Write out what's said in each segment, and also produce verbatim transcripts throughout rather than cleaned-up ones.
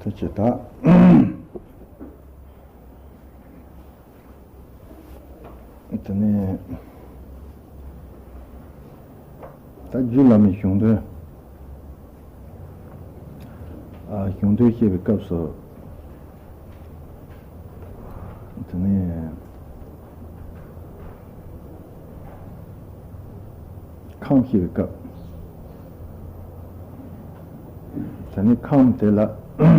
ཐུགས་རྗེ་ཆེ། ད་དེ་ནས་ད་རྒྱུད་བླ་མའི་གཞུང་དོན། ཨ། གཞུང་དོན་བཤད་པའི་སྐབས་སུ། དེ་ནས་ཁམས་བཤད་པའི་སྐབས། དེ་ནས་ཁམས་དེ་ལ། ཨ།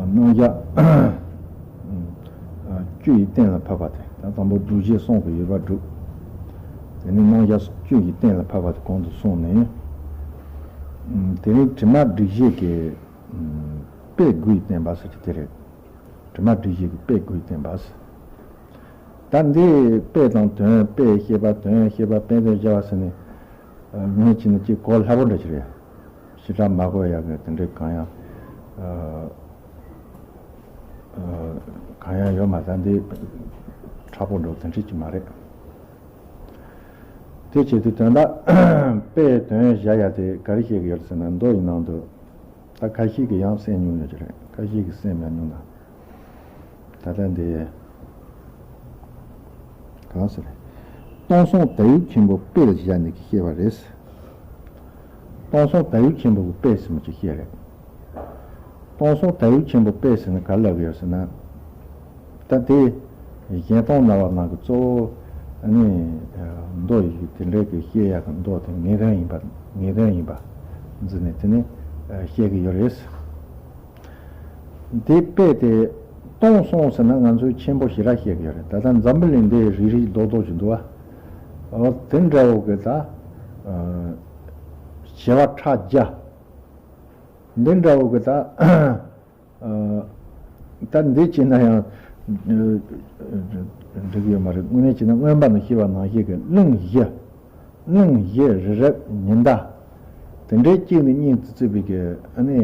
རྣམ་གཞག་ཨ། བཅུ་ཡིས་གཏན་ལ་ཕབ་པ་དེ། ད་དང་པོ་སྒྲུབ་བྱེད་གསུངས་པའི་ཡོད་པ་སྒྲུབ། དེ་ནས་རྣམ་གཞག་བཅུ་ཡིས་གཏན་ལ་ཕབ་པ་དེ་གོང་དུ་སོང་ནས། དེ་ནས་དྲི་མ་སྒྲིབ་བྱེད་ཀྱི་དཔེ་དགུ་ཡིས་བསྟན་པ་ཟེར་གྱི་དེ་རེད། དྲི་མ་སྒྲིབ་བྱེད་ཀྱི་དཔེ་དགུ་ཡིས་བསྟན་པ་ཟེར། ད་འདི་དཔེ་དང་དོན། དཔེ་བཤད་པ། དོན་བཤད་པ། དཔེ་དོན་བྱ་བ་ཟེར་ནས། ཨ། ངས་བྱས་ན་ཅིག་གོ་སླ་པོ་འདྲ་ཞིག་རེད། ཞེ་དྲག་མ་གོ་ཡག་གི་དེ་འདྲའི་གང་ཡང་། ཨ། ཨ། གང་ཡང་ཡོད་མ་རེད། ད་འདི་ཕྲ་པོ་འདྲ་བོ་དེ་འདྲ་ཅིག་མ་རེད། དེ་བྱེད་དུས་དོན་དག་དཔེ་དོན་བྱ་ཡ་དེ་ག་རེ་བཤད་ཀྱི་ཡོད་ཟེར་ན། མདོ་ཡི་ནང་དུ། ད་ཁ་ཤས་ཀྱིས་ཡང་གསན་མྱོང་ཡོད་ཀྱི་རེད། ཁ་ཤས་ཀྱིས་གསན་མ་མྱོང་ན། ད་ལྟ་འདི་གང་ཟེར། སྟོང་གསུམ་དག་ཡིག་ཆེན་པོ་དཔེ་ལ་བཞག་ནས་ཀྱི་བཤད་པ་རེད། སྟོང་གསུམ་དག་ཡིག་ཆེན་པོ་གི་དཔེ་ཟེར་མི་ཅིག་བཤད་རེད། སྟོང་གསུམ་དག་ཡིག་ཆེན་པོ་དཔེ་ཟེར་ན་ག་རེ་ལབ་ཀྱི་ཡོད་ཟེར་ན། ད་དེ་གཞན་སྟོང་སྨྲ་བ་རྣམས་ཀྱི་གཙོ་བོ་ནི་མདོ་ཡི་དེ་འདྲའི་གི་བཤད་ཡག་གི་མདོ་དེ་ངེས་དོན་ཡིན་པ། ངེས་དོན་ཡིན་པ་འཛིན་ནས་དེ་ནས་བཤད་ཀྱི་ཡོད་རེད། དེ་དཔེ་དེ་སྟོང་གསུམ་ཟེར་ན་ང་ཚོས་ཆེན་པོ་ཞེ་དྲག་བཤད་ཀྱི་ཡོད་རེད། ད་ལྟ་འཛམ་བུ་གླིང་འདི་རིལ་རིལ་རྡོག་རྡོག་ཅིག་འདུག་བ། འོ་དེ་འདྲ་བོ་གི་ད། ཨ། བྱེ་བ་ཕྲག་བརྒྱ། འདི་འདྲ་བོ་གི་ད། ཨ། ད་འདི་བྱས་ན་ཡང་འགྲིག་ཡོད་མ་རེད། དངོས་གནས་བྱས་ན་མངོན་པ་ནས་བཤད་པ་ནང་བཞིན་གྱི་གླིང་བཞི། གླིང་བཞི་རི་རབ་ཉི་ཟླ། དེ་འདྲའི་གཅིག་ནས་གཉིས་སུ་བརྩིས་པའི་གི་ཨ་ནི་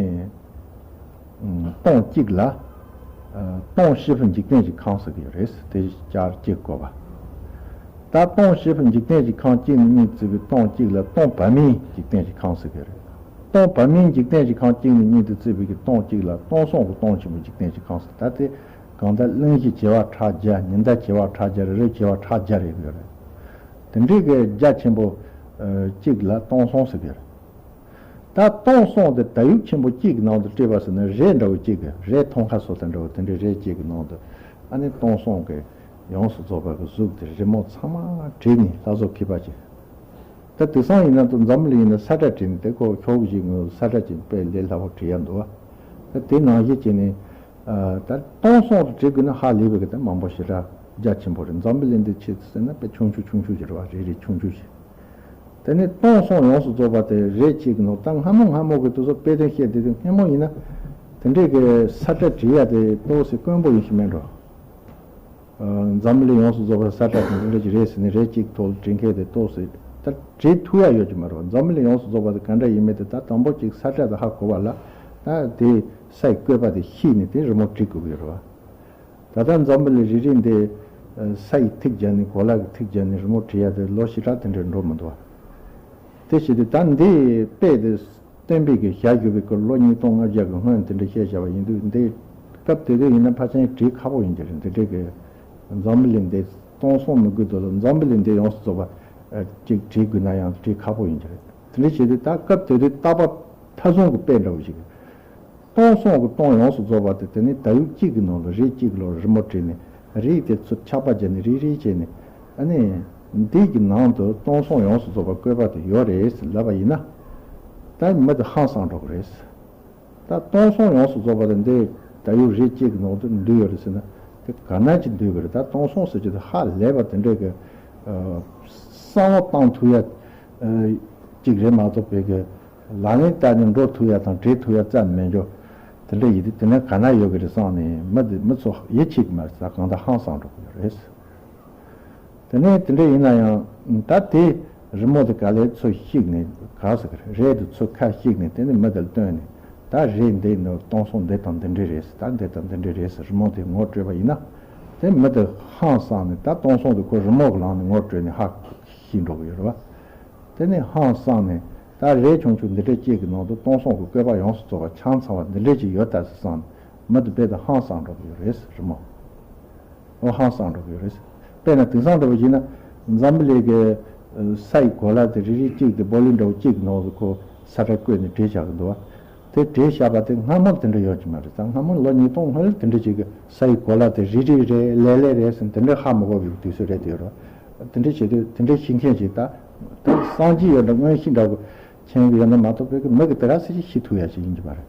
སྟོང་གཅིག་ལ། ཨ། སྟོང་བཞི་པོ་འཇིག་རྟེན་གྱི་ཁམས་ཟེར་གྱི་རེད། དེ་ལྕགས་གཅིག་བཀོད་པ། ད་སྟོང་བཞི་པོ་འཇིག་རྟེན་གྱི་ཁམས་གཅིག་ནས་གཉིས་བརྩིས་པའི་སྟོང་གཅིག་ལ་སྟོང་བར་མའི་འཇིག་རྟེན་གྱི་ཁམས་ཟེར་གྱི་རེད། སྟོང་བར་མའི་འཇིག་རྟེན་གྱི་ཁམས་གཅིག་ནས་གཉིས་དུ་བརྩིས་པའི་གི་སྟོང་གཅིག་ལ་སྟོང་གསུམ་གྱི་སྟོང་ཆེན་པོའི་འཇིག་རྟེན་གྱི་ཁམས་ཟེར། ད་དེ་གང་ལྟར་གླིང་བཞི་བྱེ་བ་ཕྲག་བརྒྱ། ཉི་ཟླ་བྱེ་བ་ཕྲག་བརྒྱ། རི་རབ་བྱེ་བ་ཕྲག་བརྒྱ་རེད་ཡོད་རེད། དེ་འདྲའི་གི་རྒྱ་ཆེན་པོ་ཨ་གཅིག་ལ་སྟོང་གསུམ་ཟེར་གྱི་རེད། ད་སྟོང་གསུམ་དེ་དག་ཡིག་ཆེན་པོ་གཅིག་གི་ནང་དུ་བྲིས་པ་ཟེར་ན། རས་འདྲ་བོ་གཅིག་གི། རས་ཐང་ཀ་སོགས་དང་འདྲ་བོ་དེ་འདྲའི་རས་གཅིག་གི་ནང་དུ་ཨ་ནི་སྟོང་གསུམ་གྱི་ཡོངས་སུ་རྫོགས་པ་གི་གཟུགས་དེ་རི་མོ་ཚང་མ་བྲིས་ནས་ལྷ་བཟོ་མཁས་པ་ཅིག་ད་དེང་སང་ཡིན་ན་ད་འཛམ་བུ་གླིང་ཡིན་ན་ས་ཁྲ་བྲིས་ནས་དེ་ཁོ་ཁྱོ་ག་ཅིག་ངོས་ས་ཁྲ་ཅིག་དཔེ་ལས་སླ་པོ་བྲིས་ཡ་འདུག་བ། ད་དེ་ནང་བཞིན་བྱས་ནས་ཨ་ད་སྟོང་གསུམ་དུ་བྲིས་དགོས་ན་ཧ་ལས་པའི་གི་ད་མང་པོ་ཞེ་དྲག་རྒྱ་ཆེན་པོ་རེད། འཛམ་བུ་གླིང་འདི་ཆེ་ཟེར་ན་དཔེ་ཆུང་ཆུང་ཆུང་ཆུང་ཞིག་རེད་བ། རེ་རེ་ཆུང་ཆུང་ཞིག་དེ་ནས་སྟོང་གསུམ་ཡོངས་སུ་རྫོགས་པ་དེ་རས་གཅིག་གི་ནང་། ད་སྔ་མོ་སྔ་མོ་གི་དེ་ཚོ་དཔེ་དོན་བཤད་དེ་དུས་སྔ་མོ་ཡིན་ན་དེ་འདྲའི་གི་ས་ཁྲ་བྲིས་ཡ་དེ་ཏོག་ཙམ་དཀོན་པོ་ཡིན་ཞིག་མེད་འགྲོ། ཨ་འཛམ་བུ་གླིང་ཡོངས་སུ་རྫོགས་པའི་ས་ཁྲ་དེ་འདི་འདྲ་ཅིག་རེད་ཟེར་ནས་རས་གཅིག་ཐོག་ལ་བྲིས་མཁན་དེ་ཏོག་ཙམ་ད་བྲིས་ཐུབ་ཡ་ཡོད་ཀྱི་མ་རེད་བ། འཛམ་བུ་གླིང་ཡོངས་སུ་རྫོགས་པ་དེ་ག་འདྲ་ཡིན་མིན་དེ་ད་དང་པོ་གཅིག་ས་ཁྲ་དེ་ཧ་གོ་བ་ལ་ད་དེ་ས་ཡི་བཀོད་པ་དེ་ཤེས་ནས་དེ་རི་མོ་བྲིས་དགོས་ཀྱི་རེད་བ། ད་ལྟ་འཛམ་བུ་གླིང་རེ་རེ་འདི་ས་ཡི་ཐིག་བརྒྱབ་ནས་གོ་ལ་གི་ཐིག་བརྒྱབ་ནས་རི་མོ་བྲིས་ཡ་དེ་ལོ་ཞེ་དྲག་དེ་འདྲ་འགྲོ་མི་འདུག་བ། དེ་བྱེད་དུས་ད་འདི་དཔེ་དེ་སྟོན་པའི་གི་ཞལ་བཞུགས་པའི་སྐབས་ལོ་ཉིས་སྟོང་ལྔ་བརྒྱ་གི་སྔོན་དེ་འདྲ་བཤད་བཞག་པ་ཡིན་དུས། འདི་སྐབས་དེ་དུས་ཡིན་ན་ཕལ་ཆེར་བྲིས་ཁག་པོ་ཡིན་གྱི་རེད། འདི་འདྲའི་གི་འཛམ་བུ་གླིང་འདི་སྟོང་གསུམ་མི་དགོས་དོ་ལ་འཛམ་བུ་གླིང་འདི་ཡོངས་སུ་རྫོགས་པ་ཅིག་བྲིས་དགོས་ན་ཡང་བྲིས་ཁག་པོ་ཡིན་གྱི་རེད། དེ་འདྲ་བྱེད་དུས་ད་སྐབས་དེ་དུས་རྟག་པར་མཐའ་བཟུང་གི་དཔེ་འདྲ་བོ་ཞིག་སྟོང་གསུམ་གྱི་སྟོང་ཡོངས་སུ་རྫོགས་པ་དེ་དེ་ནི་ད་ཡུག་གཅིག་གི་ནང་ལ་རས་གཅིག་ལོ་རི་མོ་བྲིས་ནས་རས་དེ་ཚུར་ཆག་པ་བརྒྱབ་ནས་རིལ་རིལ་བྱས་ནས། ཨ་ནི་འདི་གི་ནང་དུ་སྟོང་གསུམ་ཡོངས་སུ་རྫོགས་པ་བཀོད་པ་དེ་ཡོད་རེད་ཟེར་ལབ་པ་ཡིན་ན། ད་མི་དེ་ཧང་སངས་འགྲོ་གི་རེད། ད་སྟོང་གསུམ་ཡོངས་སུ་རྫོགས་པ་དེ་འདི་ད་ཡུག་རས་གཅིག་གི་ནང་དུ་འདུས་ཡོད་རེད་ཟེར་ན། དེ་ག་ན་ཅིག་འདུས་གི་རེད། ད་སྟོང་གསུམ་ཟེར་གྱི་དེ་ཧ་ལས་པ་དེ་འདྲའི་གི་ཨ་བསམ་བློ་བཏང་ཐུབ་ཡ་ཨ་གཅིག་རེད་མ་གཏོགས་པའི་གི་ལག་ལེན་བསྟར་ནས་འགྲོ་ཐུབ་ཡ་དང་བྲིས་ཐུབ་ཡ་རྩ་མེད་འགྲོ། དེ་འདྲ་ཡིན་དུས་དེ་ནས་ག་ན་ཡོད་གི་རེད་བསམ་ནས་མི་དེ་མི་ཚོ་ཡིད་ཆེས་གི་མ་རེད་ཟེར། གང་ལྟར་ཧང་སངས་འགྲོ་གི་ཡོད་རེད། དེ་ནས་དེ་འདྲ་ཡིན་ན་ཡང་ད་དེ་རི་མོ་དེ་ག་ལེར་ཚུར་བཤིག་ནས། ག་ཟེར་གི་རེད། རས་དེ་ཚུར་ཁ་བཤིག་ནས་དེ་ནས་མི་དེ་ལ་སྟོན་ནས། ད་རས་འདི་ནི་སྟོང་གསུམ་འདི་དང་འདི་འདྲ་རེད་ཟེར། ད་འདི་དང་འདི་འདྲ་རེད་ཟེར་རི་མོ་དེ་ངོ་སྤྲོད་པ་ཡིན་ན། དེ་མི་དེ་ཧང་སངས་ནས་ད་སྟོང་སོང་དུ་ཁོ་རི་མོ་གི་ལམ་ནས་ངོ་སྤྲོད་ནས་ཧ་ཤེས་འགྲོ་གི་ཡོད་རེད་བ། དེ་ནས་ཧང་སངས་ནས་ད་རས་ཆུང་ཆུང་འདི་འདྲ་གཅིག་གི་ནང་དུ་སྟོང་སོང་གི་བཀོད་པ་ཡོངས་སུ་རྫོགས་པ་ཆ་ཚང་བ་འདི་འདྲ་ཅིག་ཡོད་ད་ཟེར་བསམ་ནས་མི་དེ་རྦད་དེ་ཧང་སངས་འགྲོ་གི་ཡོད་རེད། རི་མོ། ཨོ་ཧང་སངས་འགྲོ་གི་ཡོད་རེད། དཔེར་ན་དེང་སང་འདྲ་བོ་ཡིན་ན་འཛམ་བུ་གླིང་གི་ས་ཡི་གོ་ལ་དེ་རེ་རེ་གཅིག་དེ་བོ་ལི་འདྲ་བོ་གཅིག་གི་ནང་དུ་ཁོ་ས་ཁྲ་བཀོད་ནས་བྲིས་བཞག་གི་འདུག་བ། དེ་བྲིས་བཞག་པ་དེ་སྔ་མོ་དེ་འདྲ་ཡོད་ཀྱི་མ་རེད། ད་སྔ་མོ་ལོ་ཉིས་སྟོང་སྔོན་ལ་དེ་འདྲ་ཅིག་གི་ས་ཡི་གོ་ལ་དེ་རེ་རེ་རེ་ལེ་ལེ་རེ་ཟེར་དེ་འདྲ་ཧ་མ་གོ་བའི་དུས་ཚོད་རེད་དེ་ཡོད་རེད། དེ་འདྲ་བྱེད་དུས་དེ་འདྲ་ཤེས་མཁན་ཅིག་ད་ད་སངས་རྒྱས་ཡོད་འདྲ་མངོན་ཤེས་འདྲ་བོ་མཁྱེན་གི་ཡོད་ན་མ་གཏོགས་བོད་ཀྱི་མི་གི་དེ་ག་སེ་ཅིག་ཤེས་ཐུབ་ཡ་ཅིག་ཡིན་གྱི་མ་རེད།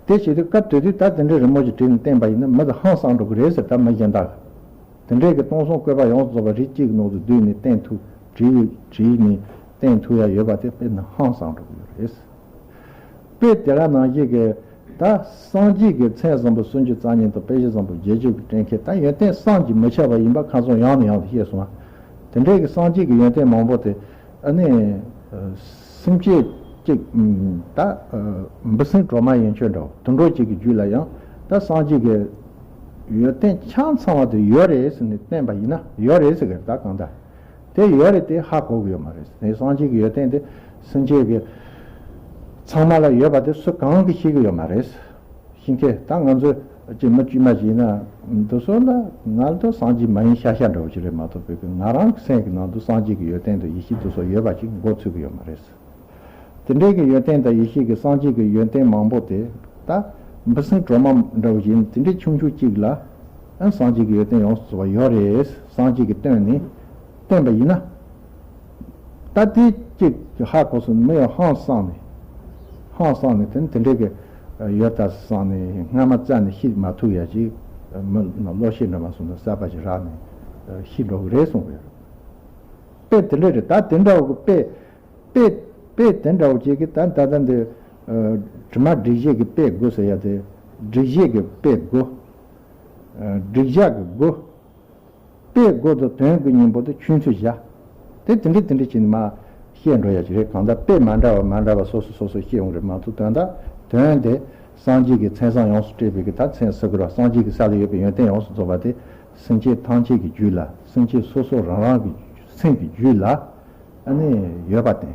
དེ་བྱེད་དུས་སྐབས་དེ་དུས་ད་དེ་འདྲའི་རི་མོ་ཅིག་བྲིས་ནས་བསྟན་པ་ཡིན་ན་མི་དེ་ཧང་སངས་འགྲོ་གི་རེད་ཟེར། ད་མི་གཞན་དག་དེ་འདྲའི་གི་སྟོང་སོང་བཀོད་པ་ཡོངས་སུ་རྫོགས་པ་རིགས་གཅིག་གི་ནང་དུ་བསྡུས་ནས་བསྟན་ཐུབ་བྲིས་བྲིས་ནས་བསྟན་ཐུབ་ཡ་ཡོད་པ་དེ་དཔེར་ན་ཧང་སངས་འགྲོ་གི་ཡོད་རེད། དཔེ་དེ་ག་ནང་བཞིན་གི་ད་སངས་རྒྱས་ཀྱི་མཚན་བཟང་པོ་སུམ་ཅུ་རྩ་གཉིས་དང་དཔེ་བཞི་བཟང་པོ་བརྒྱད་ཅུ་གི་སྤྲིན་ཁྱེར་ད་ཡོན་ཏན་བསམ་གྱིས་མི་ཁྱབ་པ་ཡིན་པ་ཁ་སང་ཡང་ནས་ཡང་དུ་བཤད་སོང་བ། དེ་འདྲའི་གི་སངས་རྒྱས་ཀྱི་ཡོན་ཏན་མང་པོ་དེ་ཨ་ནི་སེམས་ཅན་གཅིག་ད་འབུ་སྲིན་གྲོག་མ་ཡན་ཆོད་འདྲ་བོ་དུད་འགྲོ་གཅིག་གི་རྒྱུད་ལ་ཡང་ད་སངས་རྒྱས་ཀྱི་ཡོན་ཏན་ཆ་ཚང་བ་དེ་ཡོད་རེད་ཟེར་ནས་བསྟན་པ་ཡིན་ན་ཡོད་རེད་ཟེར་གི་རེད། ད་གང་ལྟར། དེ་ཡོད་རེད་དེ་ཧ་གོ་གི་ཡོད་མ་རེད། དེ་སངས་རྒྱས་ཀྱི་ཡོན་ཏན་དེ་སེམས་ཅན་གྱི་ཚང་མ་ལ་ཡོད་པ་དེ་སུ་གང་གིས་ཤེས་ཀྱི་ཡོད་མ་རེད། ཤེས་མཁན་ད་ང་ཚོ་ཅིག་མི་དཀྱུས་མ་ཞིག་ཡིན་ན་འདི་ཚོ་ལ་ང་ཚོ་སངས་རྒྱས་མ་ཡིན་ཤ་ཤ་འདྲ་བོ་ཞིག་རེད་མ་གཏོགས་བོད་ཀྱི་ང་རང་གི་སེམས་ཀྱི་ནང་དུ་སངས་རྒྱས་ཀྱི་ཡོན་ཏན་དང་ཡེ་ཤེས་འདི་ཚོ་ཡོད་པ་ཞིག་མགོ་ཚོས་ཀྱི་ཡོད་མ་རེད། དེ་འདྲའི་གི་ཡོན་ཏན་དང་ཡེ་ཤེས་ཀྱི་སངས་རྒྱས་ཀྱི་ཡོན་ཏན་མང་པོ་དེ་ད་འབུ་སྲིན་གྲོག་མ་འདྲ་བོ་ཞིག་དེ་འདྲའི་ཆུང་ཆུང་གཅིག་ལ་ཨ་སངས་རྒྱས་ཀྱི་ཡོན་ཏན་ཡོངས་སུ་རྫོགས་པ་ཡོད་རེད། སངས་རྒྱས་ཀྱིས་བསྟན་ནས་བསྟན་པ་ཡིན་ན། ད་དེ་གཅིག་ཧ་གོ་སོང་ནས་མི་ཡང་ཧང་སངས་ནས་ཧང་སངས་ནས་དེ་དེ་འདྲའི་གི་ཡོད་ད་སངས་ནས་སྔ་མ་རྩ་ནས་ཤེས་མ་ཐུབ་ཡ་ཅིག་མི་ལ་བློ་ཤེས་འདྲ་མ་སོང་ན་གསར་པ་ཞིག་རག་ནས་ཤེས་འགྲོ་གི་རེད་གསུངས་པས། དཔེ་དེ་འདྲ་རེད། ད་དེ་འདྲ་བོ་གི་དཔེ་དཔེ་དཔེ་དེ་འདྲ་བོ་ཅིག་གི་ད་ད་ད་འདི་དྲི་མ་སྒྲིག་གཞི་གི་དཔེ་དགུ་ཟེར་ཡ་དེ་སྒྲིག་གཞི་གི་དཔེ་དགུ། སྒྲིག་བྱ་གི་དགུ། དཔེ་དགུ་དང་དོན་དགུ་གཉིས་པོ་དེ་ཆུང་ཚུལ་བཞག་དེ་དེ་འདྲ་དེ་འདྲ་བྱས་ནས་མ་བཤད་འགྲོ་ཡ་ཅིག་རེད། གང་ལྟར་དཔེ་མ་འདྲ་བ་མ་འདྲ་བ་སོ་སོ་སོ་སོ་བཤད་ཡོང་རེད་མ་གཏོགས་དོན་དག་དོན་དེ་སངས་རྒྱས་ཀྱི་མཚན་བཟང་ཡོངས་སུ་སྤྲས་པའི་གི་ད་མཚན་ཟེར་དགོས་ར། སངས་རྒྱས་ཀྱི་ས་ལ་ཡོད་པའི་ཡོན་ཏན་ཡོངས་སུ་རྫོགས་པ་དེ་སེམས་ཅན་ཐམས་ཅད་ཀྱི་རྒྱུད་ལ་སེམས་ཅན་སོ་སོ་རང་རང་གི་སེམས་ཀྱི་རྒྱུད་ལ་ཨ་ནི་ཡོད་པ་དེ།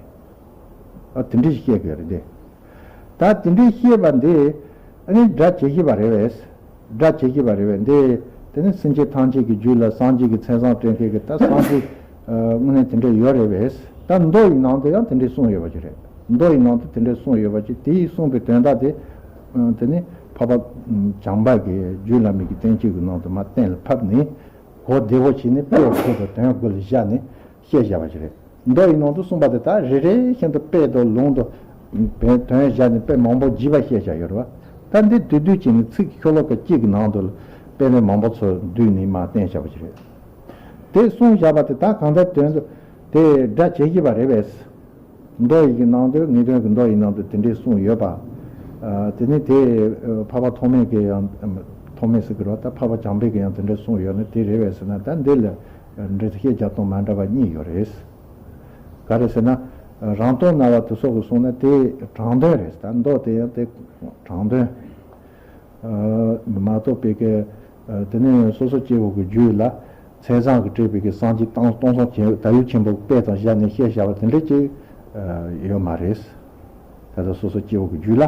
ཨ་དེ་འདྲ་ཞིག་བཤད་དགོས་རེད་དེ། ད་དེ་འདྲའི་བཤད་པ་འདི་ཨ་ནི་སྒྲ་ཇི་བཞིན་པ་རེད་པས། སྒྲ་ཇི་བཞིན་པ་རེད་པས་འདི། དེ་ནི་སེམས་ཅན་ཐམས་ཅད་ཀྱི་རྒྱུད་ལ་སངས་རྒྱས་ཀྱི་མཚན་བཟང་སྤྲད་མཁན་གྱི་ད་སངས་རྒྱས་དངོས་གནས་དེ་འདྲ་ཡོད་རེད་པས། ད་མདོ་ཡི་ནང་དུ་ཡང་དེ་འདྲའི་གསུངས་ཡོད་པ་ཅིག་རེད། མདོ་ཡི་ནང་དུ་དེ་འདྲའི་གསུངས་ཡོད་པ་ཅིག་དེ་ཡིས་གསུངས་པའི་དོན་དག་དེ་དེ་ནི་འཕགས་པ་བྱམས་པ་གིས་རྒྱུད་བླ་མེད་ཀྱི་བསྟན་བཅོས་ཀྱི་ནང་དུ་མར་གཏན་ལ་ཕབ་ནས་གོ་བདེ་བོ་བྱས་ནས་དཔེ་དགུ་དང་དོན་དགུ་ལ་བཞག་ནས་བཤད་བཞག་པ་ཅིག་རེད། མདོ་ཡི་ནང་དུ་གསུངས་པ་དེ་དག་རེ་རེ་བཞིན་དུ་དཔེ་དང་ལུང་དང་དོན་བཞག་ནས་དཔེ་མང་པོ་བརྗོད་པ་བཤད་བཞག་ཡོད་རེད་བ། ད་འདི་བསྡུས་བསྡུས་བྱས་ནས་ཚིག་ཤོ་ལོ་ཀ་གཅིག་གི་ནང་དུ་དཔེ་མེད་མང་པོ་ཚོ་བསྡུས་ནས་མར་བསྟན་བཞག་པ་ཅིག་རེད། དེ་གསུངས་བཞག་པ་དེ་དག་གང་ལྟར་དོན་དུ་དེ་སྒྲ་ཇི་བཞིན་པ་རེད་པས། མདོ་ཡི་གི་ནང་དུ་ངེས་དོན་གྱི་མདོ་ཡི་ནང་དུ་དེ་འདྲའི་གསུངས་ཡོད་པ། དེ་ནི་དེ་འཕགས་པ་ཐོགས་མེད་ཀྱིས་ཡང་ཐོགས་མེད་ཟེར་གི་རེད་བ། ད་འཕགས་པ་བྱམས་པས་ཀྱིས་ཡང་དེ་འདྲའི་གསུངས་ཡོད་ན་དེ་རེད་པས་ཟེར་ན་ད་འདི་ལ་འགྲེལ་བཤད་རྒྱབ་སྟངས་མ་འདྲ་བ་གཉིས་ཡོད་རེད། ག་རེ་ཟེར་ན། རང་རྟོགས་སྨྲ་བ་དེ་སོགས་ཀྱིས་གསུངས་ན་དེ་དྲང་དོན་རེད། ད་མདོ་དེ་ཡང་དེ་དྲང་དོན་མ་གཏོགས་པའི་གི་དེ་ནས་སོ་སོ་སྐྱེ་བོ་གི་རྒྱུད་ལ་མཚན་བཟང་གིས་སྤྲས་པའི་གི་སངས་རྒྱས་སྟོང་སྟོང་སང་ཆེན་དལ་ཡུལ་ཆེན་པོ་དཔེ་དང་བཞག་ནས་བཤད་བཞག་པ་དེ་འདྲ་ཅིག་ཡོད་མ་རེད། ད་ལྟ་སོ་སོ་སྐྱེ་བོ་གི་རྒྱུད་ལ་